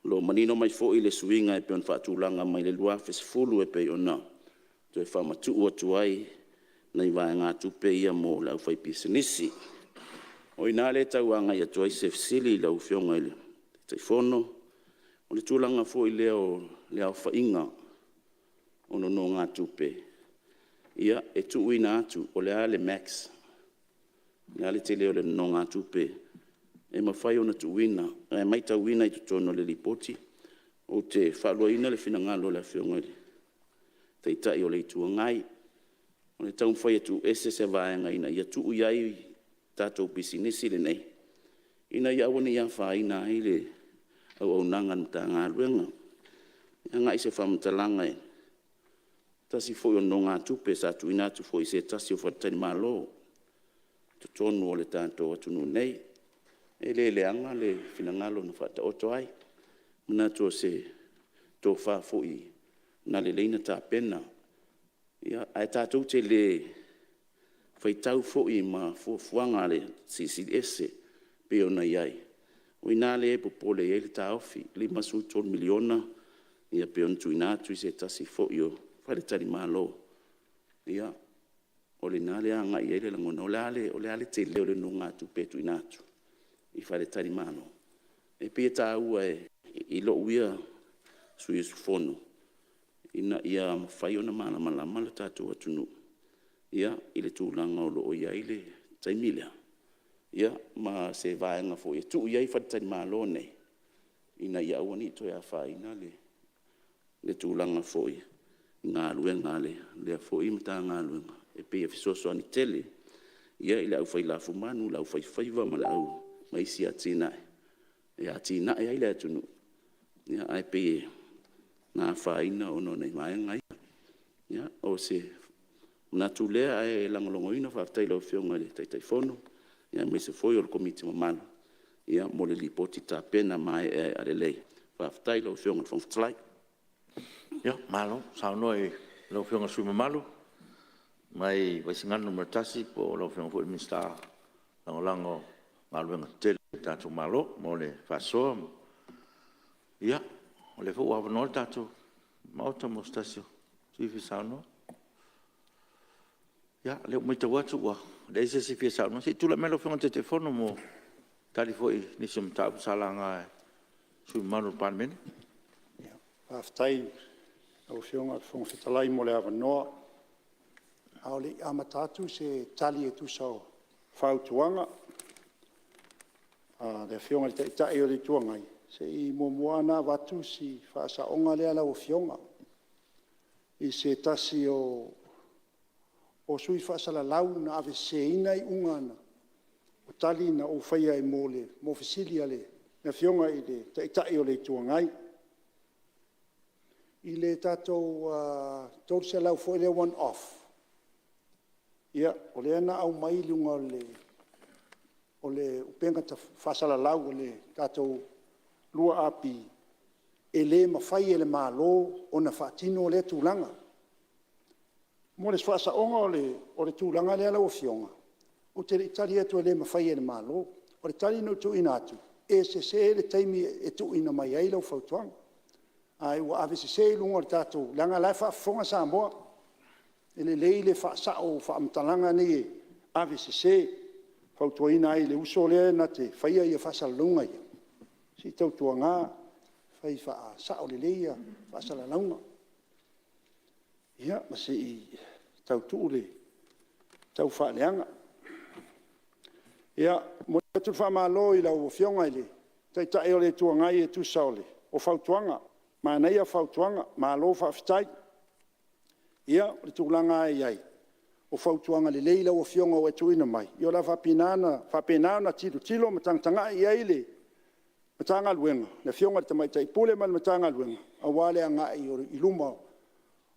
O lo o manino mai foi le suiga e pei ona faatulaga mai le 2010 e pei ona toe faamatuu atu ai nai vaegatupe ia mo le aufaipisinisi. O i ina lea e tau agai atu ai se fesili i lau Afioga i le Taitaifono, o le tulaga foi lea o le aofaiga o nonogatupe e tuuina atu, po o le a le max, po o le a le tele o le nonogatupe e mafai ona tuuina. Ae matauina i totonu o le Lipoti, ou te faaluaina le finagalo o le Afioga i le Taitai o le Itu Agai, o le taumafai e tuuese se vaega ina ia tuu i ai tatou pisinisi nei, ina ia aua ne i afaina ai le auaunaga a le Matagaluega. E agai se faamatalaga i se tasi foi o nonogatupe sa tuuina atu foi i se tasi o faletalimalo i totonu o le tatou atunuu nei. E le leaga le finagalo na faataoto ai, manatu o se tofa foi na lelei ona tapena, ae tatou te le faitau foi ma fuafuaga a le Silisili Ese e pei ona i ai. O i ina lea e popole i ai le taofi, e $53 miliona e pei ona tuuina atu i se tasi foi o faletalimalo. Ia, o i ina lea e agai i ai le lagona, o le a le tele o le nonogatupe e tuuina atu i faletalimalo? E pei e taua i lou ia sui usufono ina ia mafai ona malamalama le tatou atunuu i le tulaga o lo o i ai le taimi lea, ma se vaega foi e tuu i ai faletalimalo nei ina ia aua ne i toe afaina le tulaga foi i galuega a lea foi Matagaluega. E pei e fesoasoani tele i le aufai lafumanu, le aufaifaiva ma isi atinae e atinae ai le atunuu, ae pei na afaina ona o nai vaega ia. Ia, o se manatu lea ae lagolagoina. Faafetai i lau Afioga i le Taitaifono aemaise foi o le Komiti mamalu mo le Lipoti tapena maeaea lelei. Faafetai i lau Afioga i le Fofoga Fetalai. Ia, malo saunoa i lau Afioga i le sui usufono mamalu mai Vaisigano 1, po o lau Afioga foi i le Minisita Lagolago o Galuega Tetele a le tatou Malo mo le faasoa. Ia, o lea foi ua avanoa le tatou Maota mo se tasi o sui usufono e fia saunoa. Ia, o lea ua matau atu ua leai se isi e fia saunoa. Se i tulai mai lau Afioga i le Taitaifono e tali foi i nisi o mataupu sa laga e sui usufono mamalu o le Palemene. Faafetai i lau Afioga i le Fofoga Fetalai mo le avanoa. A o le i amata atu se tali e tusa o fautuaga a le Afioga i le Taitai o le Itu Agai, se i muamua lava ona avatu si faasaoga lea lau Afioga i se tasi o sui faasalalau na aveseseina iuga o tali na ou faia mo fesili a le Afioga i le Taitai o le Itu Agai. I le tatou $300 foi lea one off, o lea na aumai i luga o le upega faasalalau a le tatou 2AP, e le mafai e le Malo ona faatino lea tulaga. Mo le faasaoga o le tulaga lea lau Afioga, ou te le i tali atu e le mafai e le Malo. O le tali na tuuina atu, e sese le taimi e tuuina mai ai lau fautuaga, ae ua avesese i luga o le tatou… leaga o la e faafofoga Samoa. E lelei le faasao o faamatalaga nei e avesese. E fautuaina ai le uso lea na te faia faasalalauga ia, se i tautuana fai faasao lelei faasalalauga. Ia, ma se i tau tuu le taufaaleaga. E momoli atu le faamalo i lau Afioga i le Taitai o le Itu Agai e tusa o fautuaga. Manaia fautuaga, malo faafetai. Ia, o le tulaga lava e i ai, o fautuaga lelei lau Afioga ua e tuuina mai, o le a faapena ona tilotilo ma tagatagai i ai le Matagaluega, le Afioga i le Tamaitai Pule ma le Matagaluega aua le agai i luma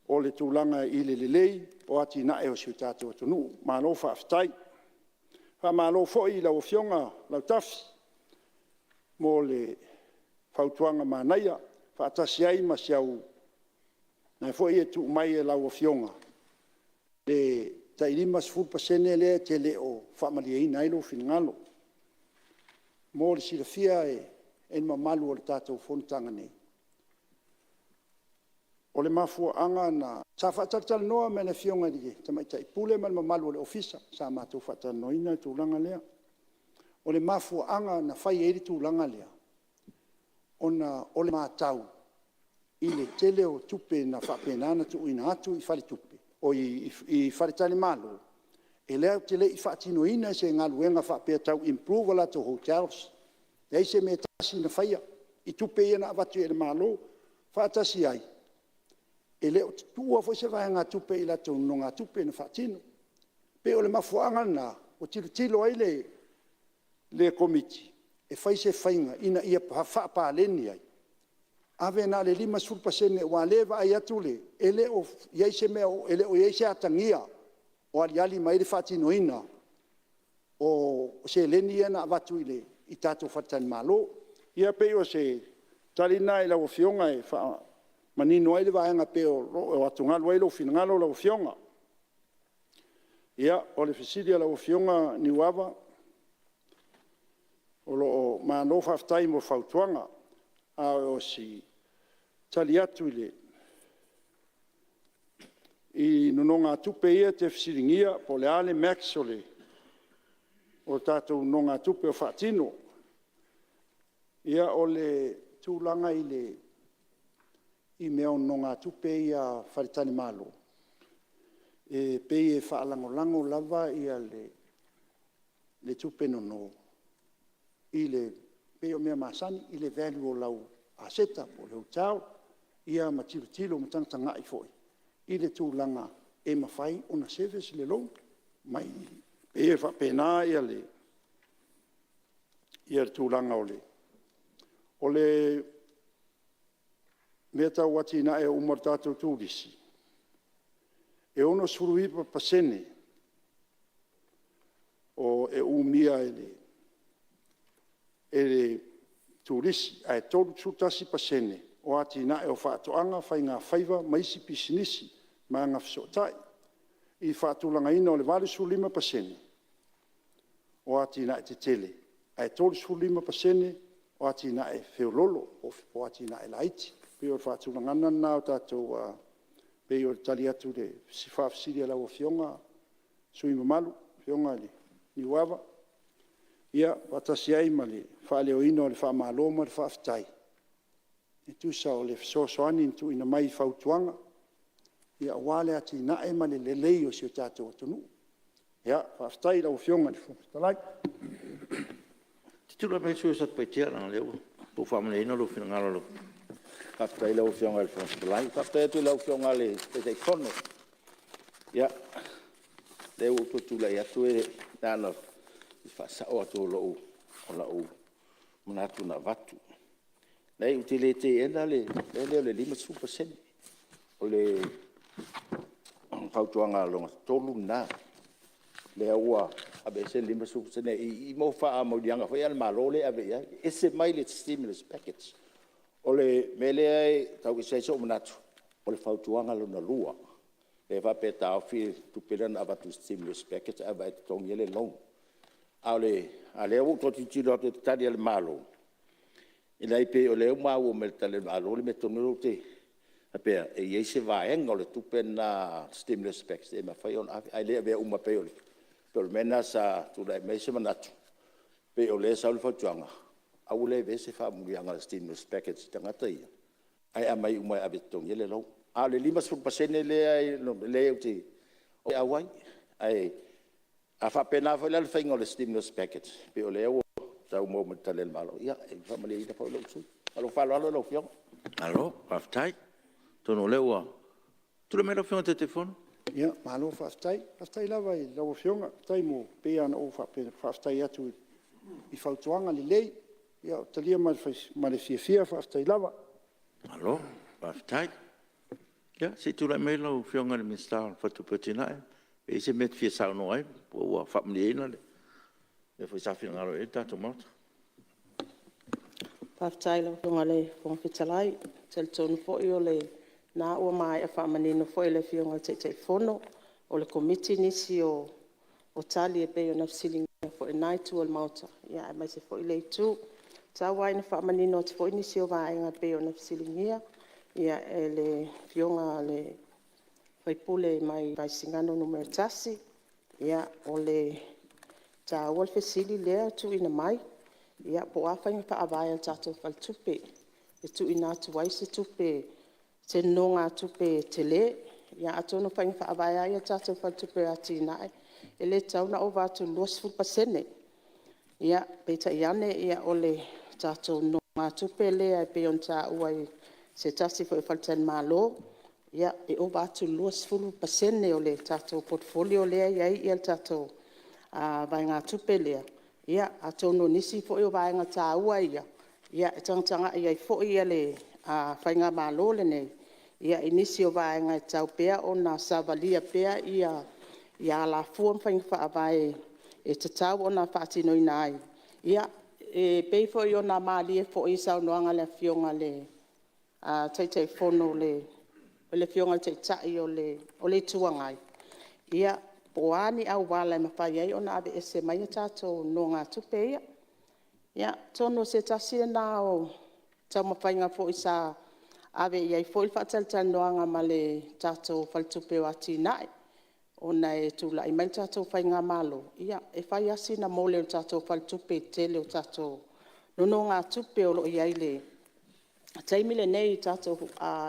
o le tulaga i le lelei o atinae o si o tatou atunuu. Malo faafetai. Faamalo foi i lau Afioga Lautafi mo le fautuaga manaia, faatasi ai ma si au… o lena foi e tuu mai e lau Afioga le tai 50% lea e te le o faamalieina ai lou finagalo. Mo le silafia e le mamalu o le tatou fonotaga nei, o le mafuaaga na… Sa faatalatalanoa ma le Afioga i le Tamaitai Pule ma le mamalu o le Ofisa, sa matou faatalanoaina le tulaga lea. O le mafuaaga na fai ai le tulaga lea, ona o le matau i le tele o tupe na faapena ona tuuina atu i faletalimalo, e latou te le i faatinoina se galuega faapea e tau improve a latou hotels. E leai se mea e tasi na faia i tupe ia na avatu e le Malo. Faatasi ai, e le o tuua foi se vaegatupe i latou nonogatupe na faatino. E pei o le mafuaaga lena ua tilotilo ai le Komiti e fai se faiga ina ia faapaleni ai, ave na o le 50% aua o lea e vaai atu e le o i ai se mea, e le o i ai se atagia o aliali mai ai le faatinoina o seleni ia na avatu i tatou faletalimalo. Ia pei o se tali lena i lau Afioga e faamanino ai le vaega e pei o lo o atugalu ai lou finagalo lau Afioga. Ia, o le fesili a lau Afioga Niuava, malo faafetai mo fautuaga. A o si tali atu i nonogatupe ia e te fesiligia po o le a le max o tatou nonogatupe o faatino. Ia, o le tulaga i mea o nonogatupe ia a faletalimalo, e pei e faalagolago lava le tupe nono i le… pei o mea masani i le value o lau aseta po o le hotel, ia ma tilotilo ma tagatagai foi i le tulaga e mafai ona service le loan. E pei e faapena le tulaga o le… O le mea tau atinae uma o le tatou turisi, e 69% e umia e le turisi, ae 31% o atinae o faatoaga, faigafaiva ma isi pisinisi ma agafesootai. I le faatulagaina o le 85% o atinae tetele ae 35% o atinae feoloolo po o atinae laiti. E pei o le faatulagaga lena o tatou… E pei o le tali atu i le faafesili a lau Afioga i le sui usufono mamalu lau Afioga Niuava, ia, faatasi ai ma le faaleoina o le faamalo ma le faafetai e tusa o le fesoasoani na tuuina mai i fautuaga aua le atinae ma le lelei o si o tatou atunuu. Faafetai i lau Afioga i le Fofoga Fetalai. Se i tulai mai le sui usufono mo Satupaitea, leaga o lea ua faamalieina lou finagalo. Faafetai i lau Afioga i le Fofoga Fetalai. Faafetai atu i lau Afioga i le Taitaifono. Ia, o lea ua ou toe tulai atu na ona faasao atu o lou manatu na avatu. Leai ou te le teena le mea lea o le 50%. O le fautuaga lona 3 lena, lea ua aveese le 50% i mea o faamanuiaga foi ia a le Malo lea e ave i ai, e ese mai le stimulus package. O le mea lea e tau ese ai sou manatu, o le fautuaga lona 2, lea e faapea e taofi le tupe lea na avatu i le stimulus package ae vaai e totogi ai le loan. A o lea ua ou toe tilotilo atu i tali a le Malo, e leai e pei o lea ua maua mai e tali a le Malo le mea tonu lea ou te faapea e i ai se vaega o le tupe lena stimulus package e mafai ona ave, ae le avea uma pei o le mea lena sa tulai mai ai se manatu, pei o lea e sau le fautuaga, aua le avea se faamanuiaga o le stimulus package i tagata ia, ae aumai uma e ave e totogi ai le loan. A o le 50% lea ou te… auai. Ae a faapena foi la le faiga o le stimulus package pei o lea ua tau maua mai i le Tali a le Malo, ia e faamalieina foi lou sui usufono. Ma lou faaaloalo lau Afioga. Malo faafetai. Atonu o lea ua… Tulai mai lau Afioga i le Taitaifono. Ia malo faafetai. Faafetai lava i lau Afioga, e pei lava ona ou faafetai atu i fautuaga lelei, ua talia ma le fiafia, faafetai lava. Malo faafetai. Ia se i tulai mai lau Afioga i le Minisita mo Faletupe o Atinae, pe i ai se mea e te fia saunoa ai po ua faamalieina mea foi sa finagalo i ai le tatou Maota. Faafetai i lau Afioga i le Fofoga Fetalai. Ou te talitonu foi o lena ua maea faamanino foi e le Afioga i le Taitaifono o le Komiti nisi o tali e pei ona fesiligia foi e lena itu o le Maota aemaise foi o lea itu. Tau lava ina faamanino atu foi nisi o vaega e pei ona fesiligia e le Afioga i le sui usufono mai Vaisigano 1. O le taua le fesili lea ua tuuina mai, po o a faiga faavae a le tatou Faletupe e tuuina atu ai se tupe, se nonogatupe tele. Ia atonu o faiga faavae lava ia a le tatou Faletupe o Atinae e le tatau ona ova atu i le 20%. Peitai ane o le tatou nonogatupe lea e pei ona taua e se tasi foi o faletalimalo, e ova atu i le 20% o le tatou portfolio lea e i ai le tatou vaegatupe lea. Ia atonu o nisi foi o vaega taua ia e tagatagai ai foi le faigamalo lenei i nisi o vaega e tatau pea ona savalia pea alafua ma faiga faavae e tatau ona faatinoina ai. E pei foi ona malie foi i saunoaga a le Afioga i le Taitaifono le Afioga i le Taitai o le Itu Agai, po o a ni auala e mafai ai ona aveese mai tatou nonogatupe ia. Ia atonu o se tasi lena o taumafaiga foi sa ave i ai foi le faatalatalanoaga ma le tatou Faletupe o Atinae, ona e tulai mai le tatou faigamalo, e fai lava sina mole o le tatou faletupe i le tele o tatou nonogatupe o lo o i ai i le taimi lenei i tatou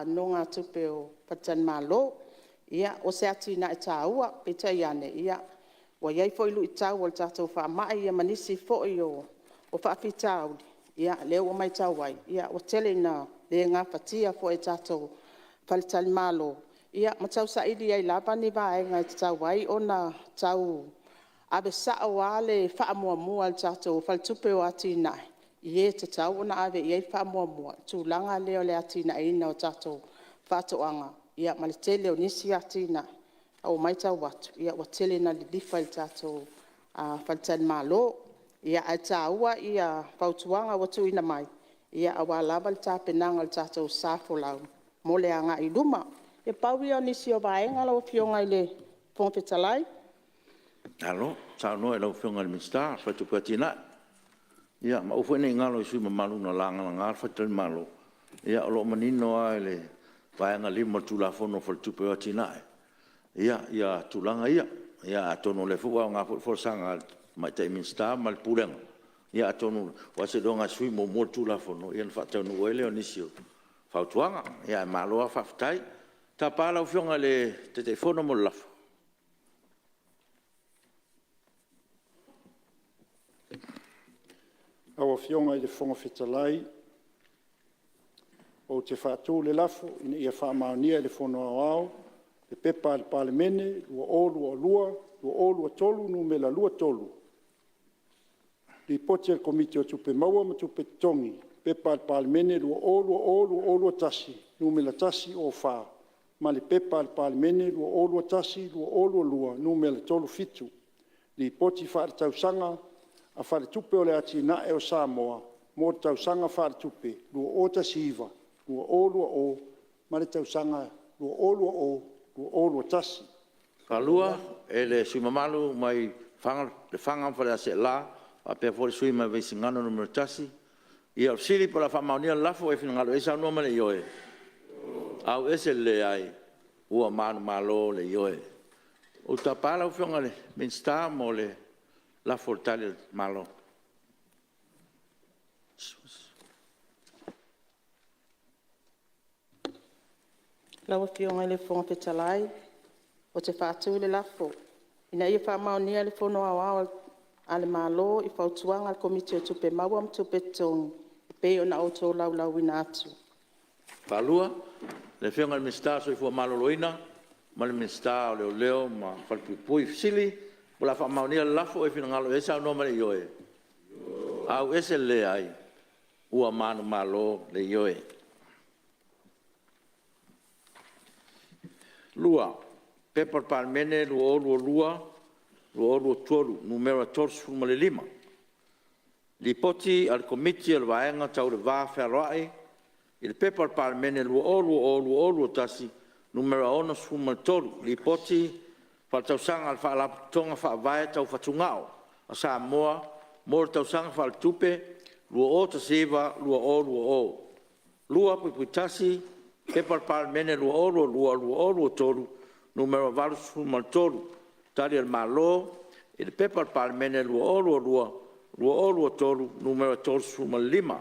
nonogatupe o faletalimalo. Ia, o se atinae taua, peitai ane, ua i ai foi luitau o le tatou faamai ma nisi foi o faafitauli, lea ua matau ai ua tele ina le gafatia foi e tatou faletalimalo, ma tausaili ai lava ni vaega e tatau ai ona tau ave sao lava le faamuamua a le tatou Faletupe o Atinae i e tatau ona ave i ai le faamuamua i le tulaga lea o le atinaeina o tatou faatoaga ma le tele o nisi atinae ae ua matau atu ua tele ina lilifa i tatou faletalimalo. Ae taua fautuaga ua tuuina mai aua lava le tapenaga o le tatou sa folau mo le agai i luma. Ia pau ia o nisi o vaega lau Afioga i le Fofoga Fetalai. Malo saunoa i lau Afioga i le Minisita o le Faletupe o Atinae. Ia ma aua foi ne i galo i sui usufono mamalu na lagalaga faletalimalo, o lo o manino lava i le vaega 5 o le Tulafono o Faletupe o Atinae tulaga ia. Ia atonu o lea foi ua aoga foi le folasaga a le Tamaitai Minisita ma le Pulega, atonu aua seiloga e sui muamua le Tulafono ona faataunuu ai lea o nisi o fautuaga. Ae malo lava faafetai. Ou te tapa lau Afioga i le Taitaifono mo le lafo. Lau Afioga i le Fofoga Fetalai, ou te faatu le lafo, Ina ia faamaonia e le Fono Aoao le P.P.2022/2023 Nu.23, Lipoti a le Komiti o Tupe Maua ma Tupe Totogi, P.P.2020/2021 Nu.104 ma le P.P.2021/2022 Nu.37, Lipoti Faaletausaga a Faletupe o Atinae o Samoa mo le Tausaga Faaletupe 2019/2020 ma le Tausaga 2020/2021. E le sui usufono mamalu mai Lefaga ma Faleaseela faapea foi le sui usufono mai Vaisigano 1. Ia o le fesili po o le a faamaonia le lafo, e finagalo i ai saunoa ma le ioe. Ua manumalo le Ioe. Ou te tapa lau Afioga i le Minisita mo le lafo i le Tali a le Malo. Lau Afioga i le Fofoga Fetalai, Ou te faatu le lafo, Ina ia faamaonia e le Fono Aoao a le Malo le Fautuaga a le Komiti o Tupe Maua ma Tupe Totogi e pei ona ou tolaulauina atu. E tolopo le Soifua Maloloina ma le Minisita o Leoleo ma Falepuipui. O le a faamaonia le lafo, o e finagalo i ai saunoa ma le ioe. Ua manumalo le Ioe. 2. P.P.2022/2023 Nu.35, Lipoti a le Komiti o le Vaega Tau le Va Fealoai i le P.P.2020/2021 Nu.63, Lipoti Faaletausaga a le Faalapotopotoga Faavae Tau Fatugao a Samoa mo le Tausaga Faaletupe 2019/2020. 2.1 P.P.2022/2023 Nu.83, Tali a le Malo i le P.P.2022/2023 Nu.35,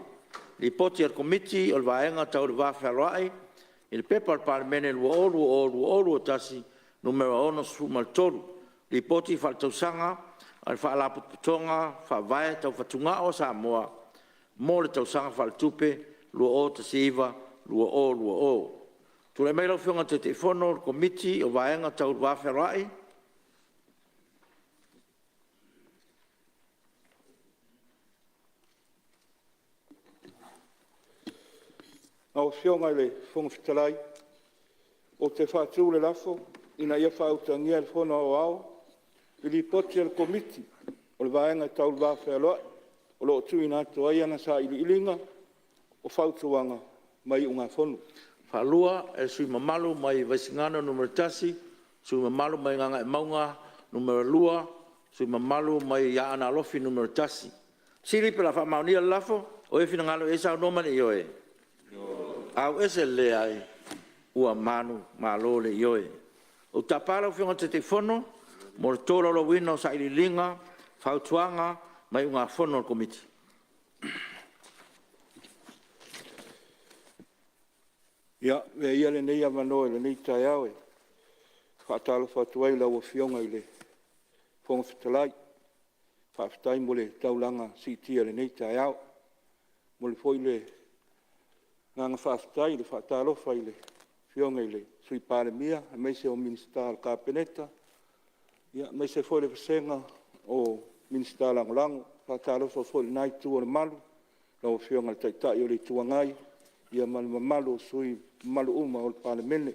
Lipoti a le Komiti o le Vaega Tau le Va Fealoai i le P.P.2022/2023 Nu.63, Lipoti Faaletausaga a le Faalapotopotoga Faavae Tau Fatugao a Samoa mo le Tausaga Faaletupe 2019/2020. Tulai mai lau Afioga i le Taitaifono o le Komiti o le Vaega Tau le Va Fealoai. Lau Afioga i le Fofoga Fetalai, ou te faatu le lafo, Ina ia faautagia e le Fono Aoao le Lipoti a le Komiti o le Vaega Tau le Va Fealoai o lo o tuuina atu ai ana Sailiiliga, o Fautuaga ma Iugafono. E faatu le lafo, E faatu le lafo e le sui usufono mamalu mai Vaisigano Nu.1, sui usufono mamalu mai Gagaemauga Nu.2, sui usufono mamalu mai Aana Alofi Nu.1. O le fesili pe o le a faamaonia le lafo? O e finagalo i ai saunoa ma le ioe. Ioe. Ua manumalo le Ioe. Ou te tapa lau Afioga i le Taitaifono mo le tolaulauina o Sailiiliga, Fautuaga ma Iugafono a le Komiti. Ia, avea ia lenei avanoa i lenei taeao e faatalofa atu ai i lau Afioga i le Fofoga Fetalai. Faafetai mo le taulaga siitia i lenei taeao. E momoli foi le agaga faafetai i le faatalofa i le Afioga i le Sui Palemia aemaise o Minisita o le Kapeneta, aemaise foi le vasega o Minisita Lagolago. E faatalofa foi i lena Itu o le Malu, lau Afioga i le Taitai o le Itu Agai ma le mamalu o sui usufono mamalu uma o le Palemene. E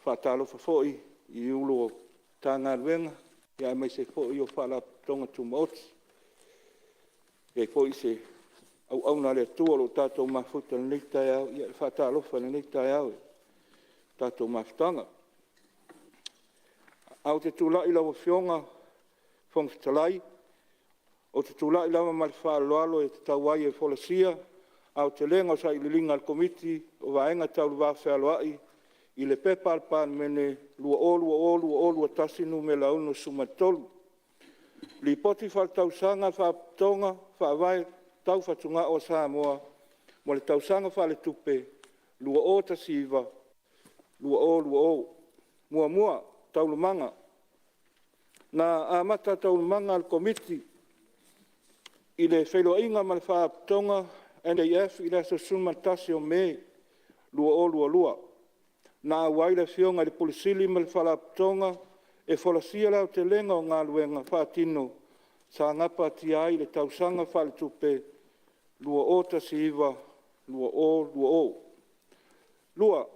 faatalofa foi i Ofisa Sili o Pulega o Matagaluega aemaise foi o Faalapotopotoga Tumaoti. E i ai foi se auauna a le Atua o lo o tatou mafuta i lenei taeao, ia e faatalofa i lenei taeao i le tatou mafutaga. Ae ou te tulai lau Afioga i le Fofoga Fetalai, ou te tulai lava ma le faaaloalo e tatau ai e folasia aotelega o sailiiliga a le Komiti o Vaega Tau le Va Fealoai i le P.P.2020/2021 Nu.63, Lipoti Faaletausaga a le Faalapotopotoga Faavae Tau Fatugao a Samoa mo le Tausaga Faaletupe 2019/2020. Muamua, Taualumaga. Na amata taualumaga a le Komiti i le feiloaiga ma le Faalapotopotoga NKF i le aso 11 Me 2022. Na auai le afioga i le Ofisa Sili ma le Faalapotopotoga e folasia le aotelega o galuega faatino sa gapatia ai i le tausaga faaletupe 2019/2020. Lua,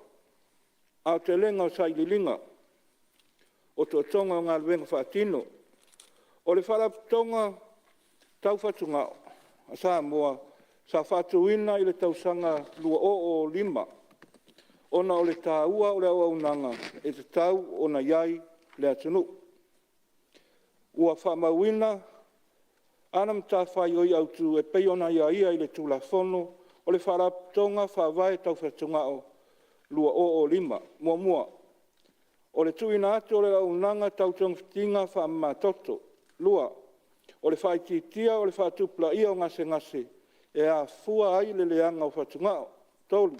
Aotelega o sailiiliga, otootoga o galuega faatino. O le Faalapotopotoga Tau Fatugao a Samoa, sa faatuina i le tausaga 2005, ona o le taua o le auaunaga e tatau ona i ai i le atunuu. Ua faamauina ana matafaioi autu e pei ona aiaia i le Tulafono o le Faalapotopotoga Faavae Tau Fatugao 2005. Muamua, o le tuuina atu o le auaunaga tau togafitiga faamamatoto. Lua, o le faaitiitia o le faatupulaia o gasegase e afua ai le leaga o fatugao. Tolu,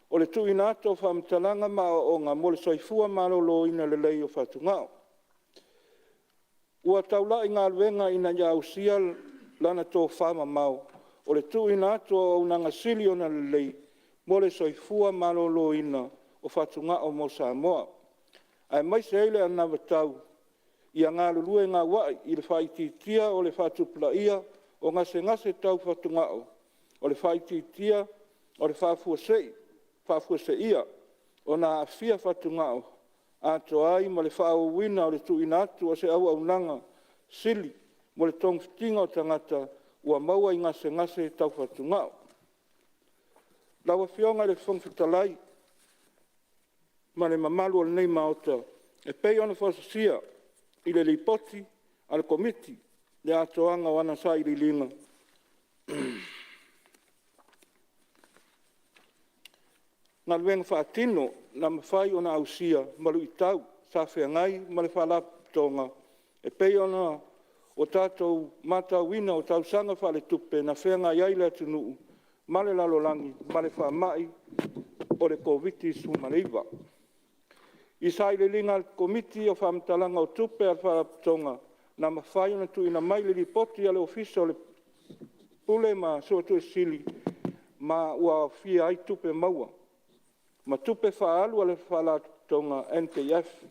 O le tuuina atu o faamatalaga ma aoaoga mo le soifua maloloina lelei o fatugao. Ua taulai galuega ina ia ausia lana tofamamao o le tuuina atu o auaunaga sili ona lelei mo le soifua maloloina o fatugao mo Samoa, aemaise ai le anavatau ia galulue gauai i le faaitiitia o le faatupulaia o gasegase tau fatugao, o le faaitiitia o le faafuaseia ona aafia fatugao, atoa ai ma le faaauauina o le tuuina atu o se auaunaga sili mo le togafitiga o tagata ua maua i gasegase tau fatugao. Lau Afioga i le Fofoga Fetalai ma le mamalu o lenei Maota, e pei ona folasia i le Lipoti a le Komiti le atoaga o ana sailiiliga, galuega faatino na mafai ona ausia ma luitau sa feagai ma le Faalapotopotoga e pei ona tatou matauina o tausaga faaletupe na feagai ai le atunuu ma le lalolagi ma le faamai o le Koviti-19. I sailiiliga a le Komiti o faamatalaga o tupe a le Faalapotopotoga na mafai ona tuuina mai le Lipoti a le Ofisa o le Pule ma Suesue Sili ma ua aofia ai tupe maua ma tupe faaalu a le Faalapotopotoga NKF.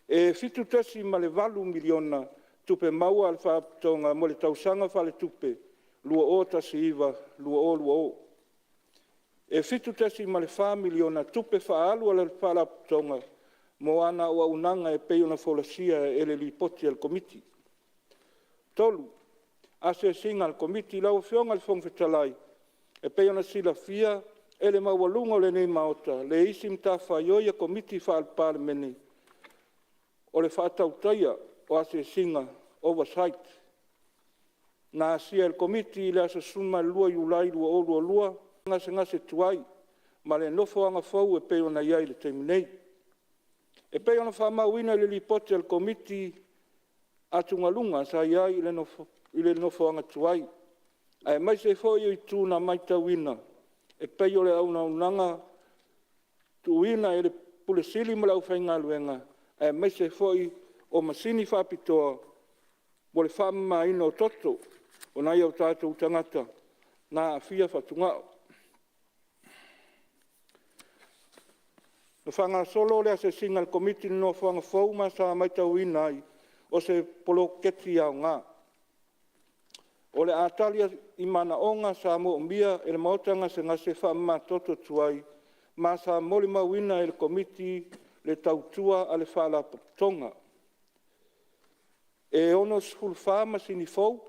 E $7.8 miliona tupe maua a le Faalapotopotoga mo le tausaga faaletupe 2019/2020. E $7.4 miliona tupe faaalu a le Faalapotopotoga mo ana auaunaga e pei ona folasia e le Lipoti a le Komiti. 3. Asiasiga a le Komiti. Lau Afioga i le Fofoga Fetalai, e pei ona silafia e le maualuga o lenei Maota le isi matafaioi a Komiti Faa-Palemene, o le faatautaia o asiasiga, oversight. Na asia e le Komiti i le aso 12 Iulai 2022 gasegase tuai ma le nofoaga fou e pei ona i ai i le taimi nei. E pei ona faamauina i le Lipoti a le Komiti atugaluga sa i ai i le nofoaga tuai, aemaise foi o itu na matauina e pei o le auaunaga tuuina e le Ofisa Sili ma le aufaigaluega, aemaise foi o masini faapitoa mo le faamamaina o toto o nai o tatou tagata na aafia fatugao. Na faagasolo le asiasiga a le Komiti i le nofoaga fou ma sa matauina ai, o se poloketi aoga. O le a tali i manaoga sa moomia e le maota gasegase faamama toto tuai, ma sa molimauina e le Komiti le tautua a le Faalapotopotoga. E 64 masini fou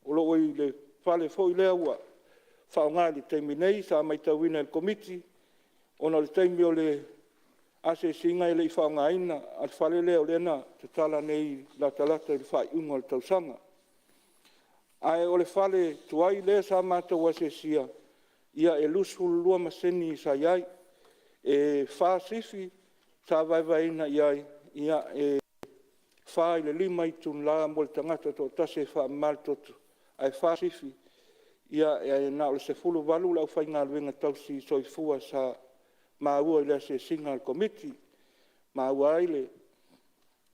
o lo o i le fale foi lea ua faaaoga i le taimi nei, sa matauina e le Komiti, ona o le taimi o le asiasiga e le i faaaogaina, a o le fale lea o lea na tatala nei latalata i le faaiuga o le tausaga. Ae o le fale tuai lea sa matou asia, e 22 masini sa i ai. E 4 sifi sa vaevaeina i ai, e 4 i le 5 itula mo le tagata e toatasi e faamama le toto, ae 4 sifi, e na o le 18 le aufaigaluega tausi soifua sa maua i le asiasiga a le Komiti.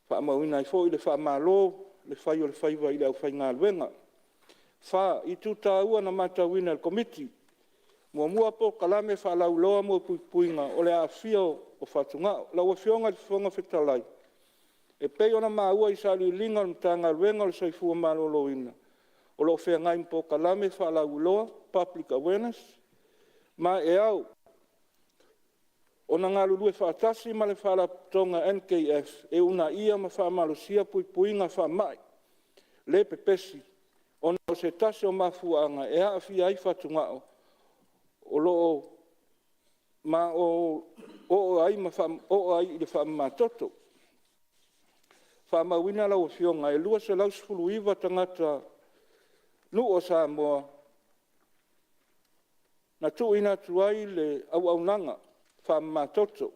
Faamauina ai foi le faamalo le fai o le faiva i le aufaigaluega. 4. Itu taua na matauina e le Komiti. Muamua, polokalame faalauiloa mo puipuiga o le aafia o fatugao. Lau Afioga i le Fofoga Fetalai, e pei ona maua i sailiiliga a le Matagaluega o le Soifua Maloloina, o lo o feagai ma polokalame faalauiloa, public awareness, ma e ao ona galulue faatasi ma le Faalapotopotoga NKF e uunaia ma faamalosia puipuiga faamai le pepesi, ona o se tasi o mafuaaga e aafia ai fatugao, ma oo ai i le faamama toto. Faamauina lau Afioga, e 219 tagatanuu o Samoa na tuuina atu ai le auaunaga faamama toto.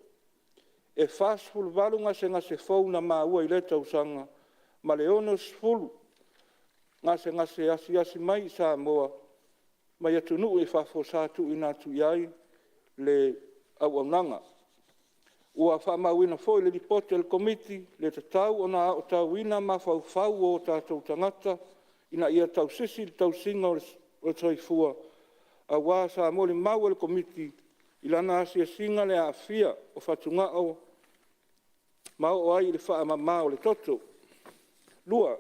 E 48 gasegase fou na maua i lea tausaga, ma le 60 gasegase asiasi mai i Samoa mai atunuu i fafo sa tuuina atu i ai le auaunaga. Ua faamauina foi i le Lipoti a le Komiti le tatau ona aotauina mafaufau o tatou tagata ina ia tausisi i le tausiga o le soifua, aua sa molimau e le Komiti i lana asiasiga le aafia o fatugao ma oo ai i le faamama o le toto. 2.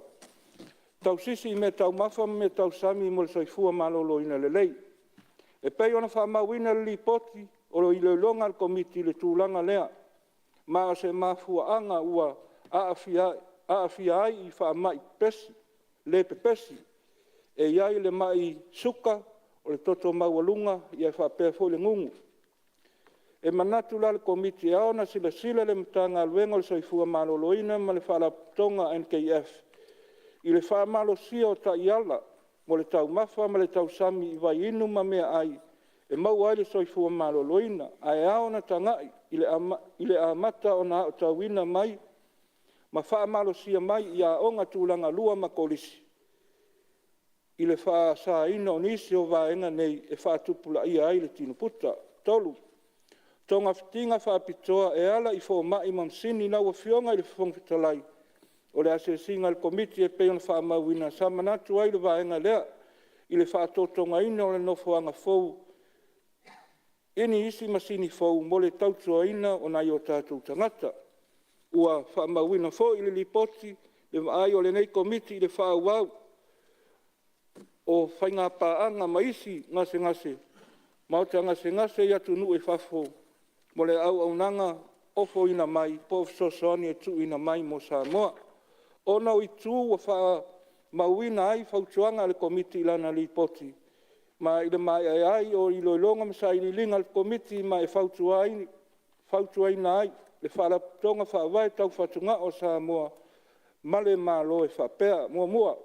Tausisi i meataumafa ma meatausami mo le soifua maloloina lelei. E pei ona faamauina i le Lipoti o iloiloga a le Komiti i le tulaga lea, ma o se mafuaaga ua aafia ai i faamai le pepesi, e i ai le mai suka, o le toto maualuga faapea foi le gugu. E manatu la le Komiti e ao ona silasila le Matagaluega o le Soifua Maloloina ma le Faalapotopotoga a le NKF i le faamalosia o taiala mo le taumafa ma le tausami i vaiinu ma meaai e maua ai le soifua maloloina. Ae ao ona tagai i le amata ona aotauina mai ma faamalosia mai i aoga tulagalua ma kolisi i le faasaina o nisi o vaega nei e faatupulaia ai le tino puta. 3. Togafitiga faapitoa e ala i fomai ma masini. Lau Afioga i le Fofoga Fetalai, o le asiasiga a le Komiti e pei ona faamauina, sa manatu ai le vaega lea i le faatotogaina o le nofoaga fou i nisi masini fou mo le tautuaina o nai o tatou tagata. Ua faamauina foi i le Lipoti le vaai a lenei Komiti i le faaauau o faiga paaga ma isi gasegase, maota gasegase i atunuu i fafo mo le auaunaga ofoina mai po o fesoasoani e tuuina mai mo Samoa. Ona o itu ua faamauina ai fautuaga a le Komiti i lana Lipoti, ma i le maea ai o iloiloga ma sailiiliga a le Komiti, ma e fautuaina ai le Faalapotopotoga Faavae Tau Fatugao a Samoa ma le Malo e faapea: Muamua,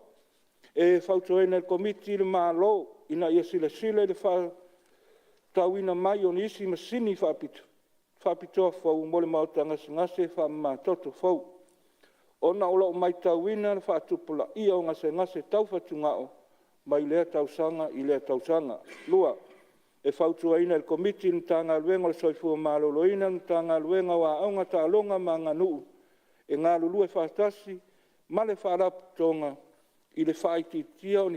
e fautuaina e le Komiti le Malo ina ia silasila i le faatauina mai o nisi masini faapitoa fou mo le maota gasegase faamamatoto fou, ona o lo o matauina le faatupulaia o gasegase tau fatugao mai lea tausaga i lea tausaga. Lua, e fautuaina e le Komiti le Matagaluega o le Soifua Maloloina, le Matagaluega o Aoga, Taaloga ma Aganuu e galulue faatasi ma le Faalapotopotoga i le faataatitia o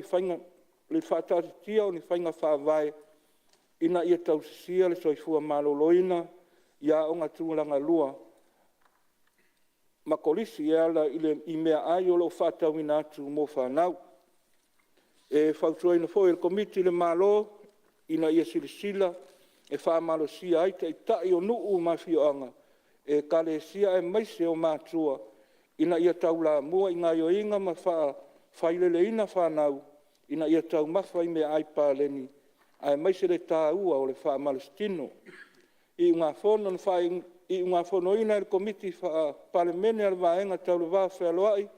ni faiga faavae ina ia tausisia le soifua maloloina i aoga tulagalua ma kolisi e ala i meaai o lo o faatauina atu mo fanau. E fautuaina foi e le Komiti le Malo ina ia silasila e faamalosia ai taitai o nuu ma afioaga, ekalesia aemaise o matua ina ia taulamua i gaoioiga ma faafaileleina fanau ina ia taumafa i meaai paleni aemaise le taua o le faamalositino. Iugafono: Na faaiugafonoina e le Komiti Faa-Palemene o le Vaega Tau le Va Fealoai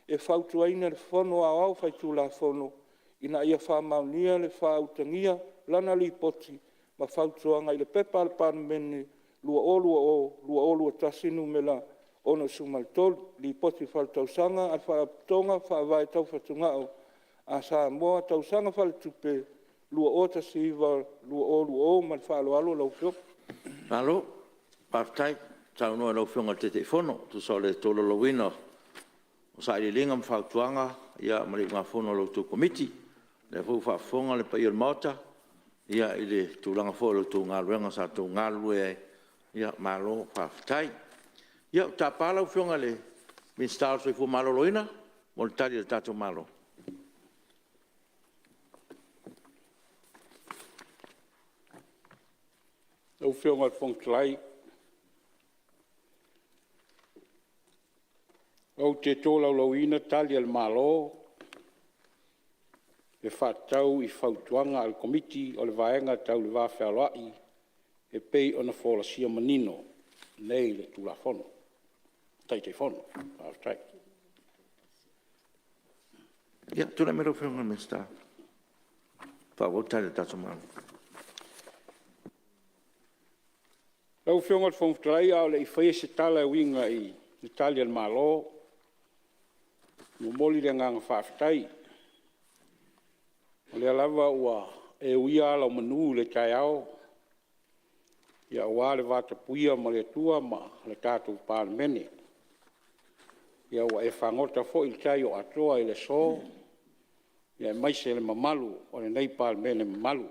e fautuaina le Fono Aoao Faitulafono ina ia faamaonia ma faautagia lana Lipoti ma Fautuaga i le P.P.2020/2021 Nu.63, Lipoti Faaletausaga a le Faalapotopotoga Faavae Tau Fatugao a Samoa Tausaga Faaletupe 2019/2020. Ma le faaaloalo lau Afioga. Malo faafetai saunoa i lau Afioga i le Taitaifono e tusa o le tolaulauina o Sailiiliga ma Fautuaga ma le Iugafono a la outou Komiti. O lea foi ua faafofoga le paia o le Maota i le tulaga foi o la outou galuega sa outou galulue ai, malo faafetai. Ia, ou te tapa lau Afioga i le Minisita o le Soifua Maloloina mo le Tali a le tatou Malo. Lau Afioga i le Fofoga Fetalai, ou te tolaulauina Tali a le Malo e faatatau i Fautuaga a le Komiti o le Vaega Tau le Va Fealoai e pei ona folasia manino nei e le Taitaifono. Faafetai. Ia, tulai mai lau Afioga i le Minisita e faaauau le Tali a le tatou Malo. Lau Afioga i le Fofoga Fetalai a o le i faia se tala e uiga i Tali a le Malo, e momoli le agaga faafetai, o lea lava ua e uia ala o manu i le taeao. Aua le vatapuia ma le Atua ma le tatou Palemene. Ua e fagota foi i le tai o Atua i le aso, aemaise le mamalu o lenei Palemene mamalu.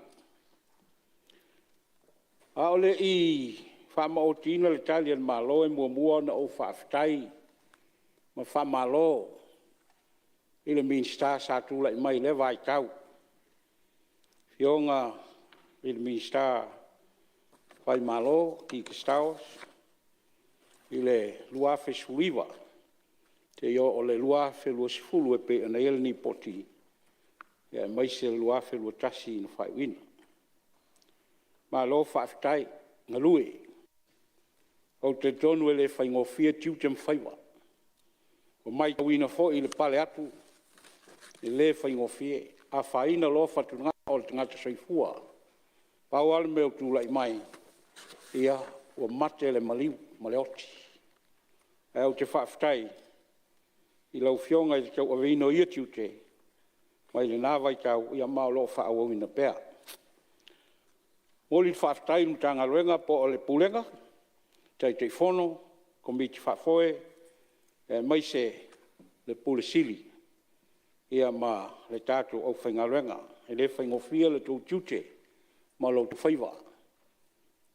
A o le i faamaotiina le Tali a le Malo, e muamua ona ou faafetai ma faamalo i le Minisita sa tulai mai i lea vaitau, le Afioga i le Minisita Faimalo Kika Stowers i le 2019 seia oo i le 2020 e pei ona i ai le Lipoti, aemaise le 2021 na faaiuina. Malo faafetai galue. Ou te talitonu e le faigofie tiute ma faiva. Ua matauina foi i le pale atu, e le faigofie. A afaina loa fatugao o le tagata soifua, pau lava le mea ua tulai mai, ua mate le maliu ma le oti. Ae ou te faafetai i lau Afioga i le tauaveina o ia tiute mai lena vaitau, ma o lo o faaauauina pea. E momoli le faafetai i le Matagaluega po o le Pulega, Taitaifono, Komiti Faafoe aemaise le Ofisa Sili ma le tatou aufaigaluega. E le faigofie lo outou tiute ma outou faiva,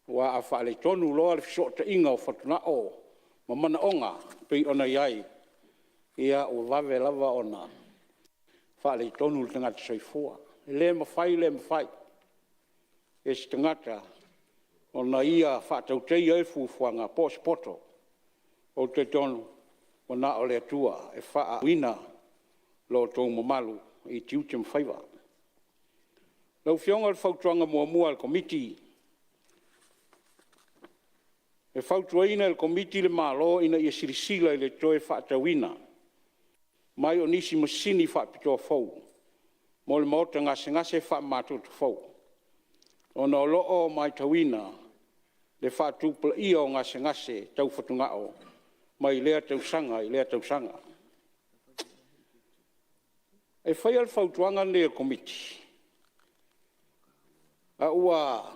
aua a faaletonu loa le fesootaiga o fatugao ma manaoga e pei ona i ai, ua vave lava ona faaletonu le tagata soifua. E le mafai le mafai e se tagata ona ia faatautaia ai fuafuaga po o se poto. Ou te talitonu ua na o le Atua e faauuina lo outou mamalu i tiute ma faiva. Lau Afioga o le fautuaga muamua a le Komiti, e fautuaina e le Komiti le Malo ina ia silasila i le toe faatauina mai o nisi masini faapitoa fou mo le maota gasegase faamamatoto fou, ona o lo o matauina le faatupulaia o gasegase tau fatugao mai lea tausaga i lea tausaga. E faia le fautuaga lenei a le Komiti, a ua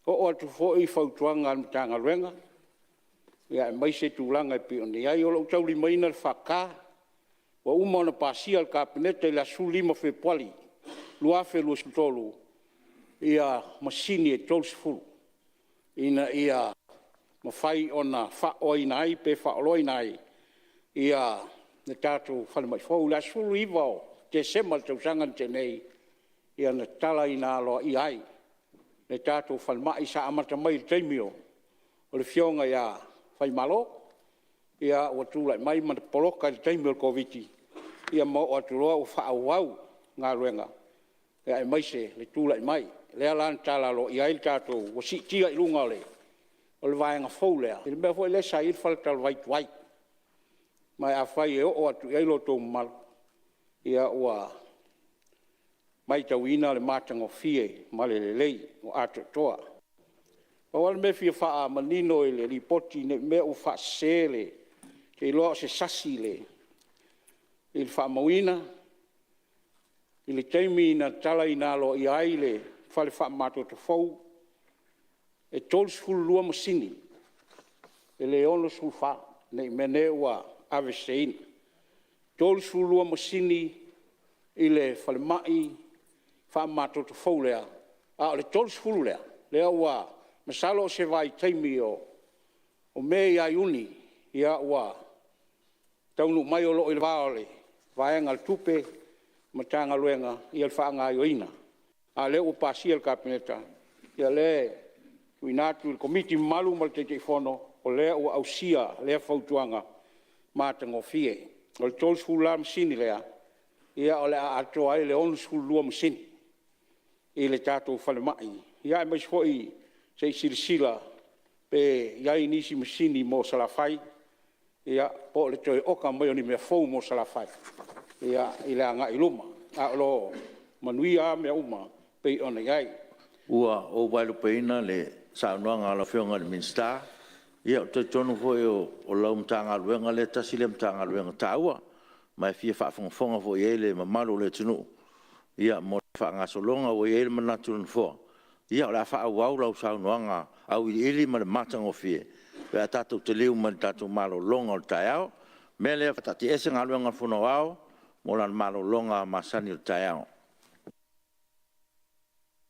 oo atu foi fautuaga a le Matagaluega aemaise tulaga e pei ona i ai. O lo o taulimaina e le FK, ua uma ona pasia e le Kapeneta i le aso 15 o Fepuari 2023 masini e 30 ina ia mafai ona faaoaina ai pe faaoloaina ai le tatou falemai fou. I le aso 19 o Tesema i le tausaga na tea nei na tatalaina aloaia ai le tatou falemai sa amata mai i le taimi o le Afioga ia Faimalo, ua tulai mai ma poloka i le taimi o le Koviti-19 ma oo atu loa ua faaauau galuega, aemaise le tulai mai. Lea la na tatala aloaia ai le tatou… ua siitia i luga o le vaega fou lea i le mea foi lea sa i ai le faletalavai tuai. Ma afai e oo atu i ai lo outou mamalu, ua matauina le matagofie ma le lelei ua atoatoa. Pau lava le mea e fia faamanino i le Lipoti ne i mea ua faasese, ou te iloa o se sasi i le faamauina i le taimi na tatalaina aloaia ai le fale faamamatoto fou, e 32 masini, e le 64, ne i meaane ua aveseseina. E 32 masini i le falemai faamamatoto fou lea, a o le 30 lea, lea ua… masalo o se vaitaimi o Me ia Iuni ua taunuu mai, o lo o i le va o le vaega o le Tupe, Matagaluega le faagaoioiga, a o lea ua pasia e le Kapeneta. Ia o lea e tuuina atu i le Komiti mamalu ma le Taitaifono, o lea ua ausia lea fautuaga matagofie. O le 30 la masini lea, o le a atoa ai le 62 masini i le tatou falemai, aemaise foi se i silasila pe i ai nisi masini mo Salafai, po o le toe oka mai o ni mea fou mo Salafai i le agai i luma, ae o lo o manuia lava mea uma e pei ona i ai. Ua ou vaelupeina le saunoaga a lau Afioga i le Minisita, ou te talitonu foi o lau Matagaluega lea tasi lea Matagaluega taua, ma e fia faafogafoga foi i ai le mamalu o le atunuu mo le faagasologa. Ua i ai le manatu o le Nofoa, Ia o le a faaauau lau saunoaga auiliili ma le matagofie pe a tatou taliu mai i le tatou malologa o le taeao. O le mea lea, faataatiaese Galuega a le Fono Aoao mo lana malologa masani o le taeao.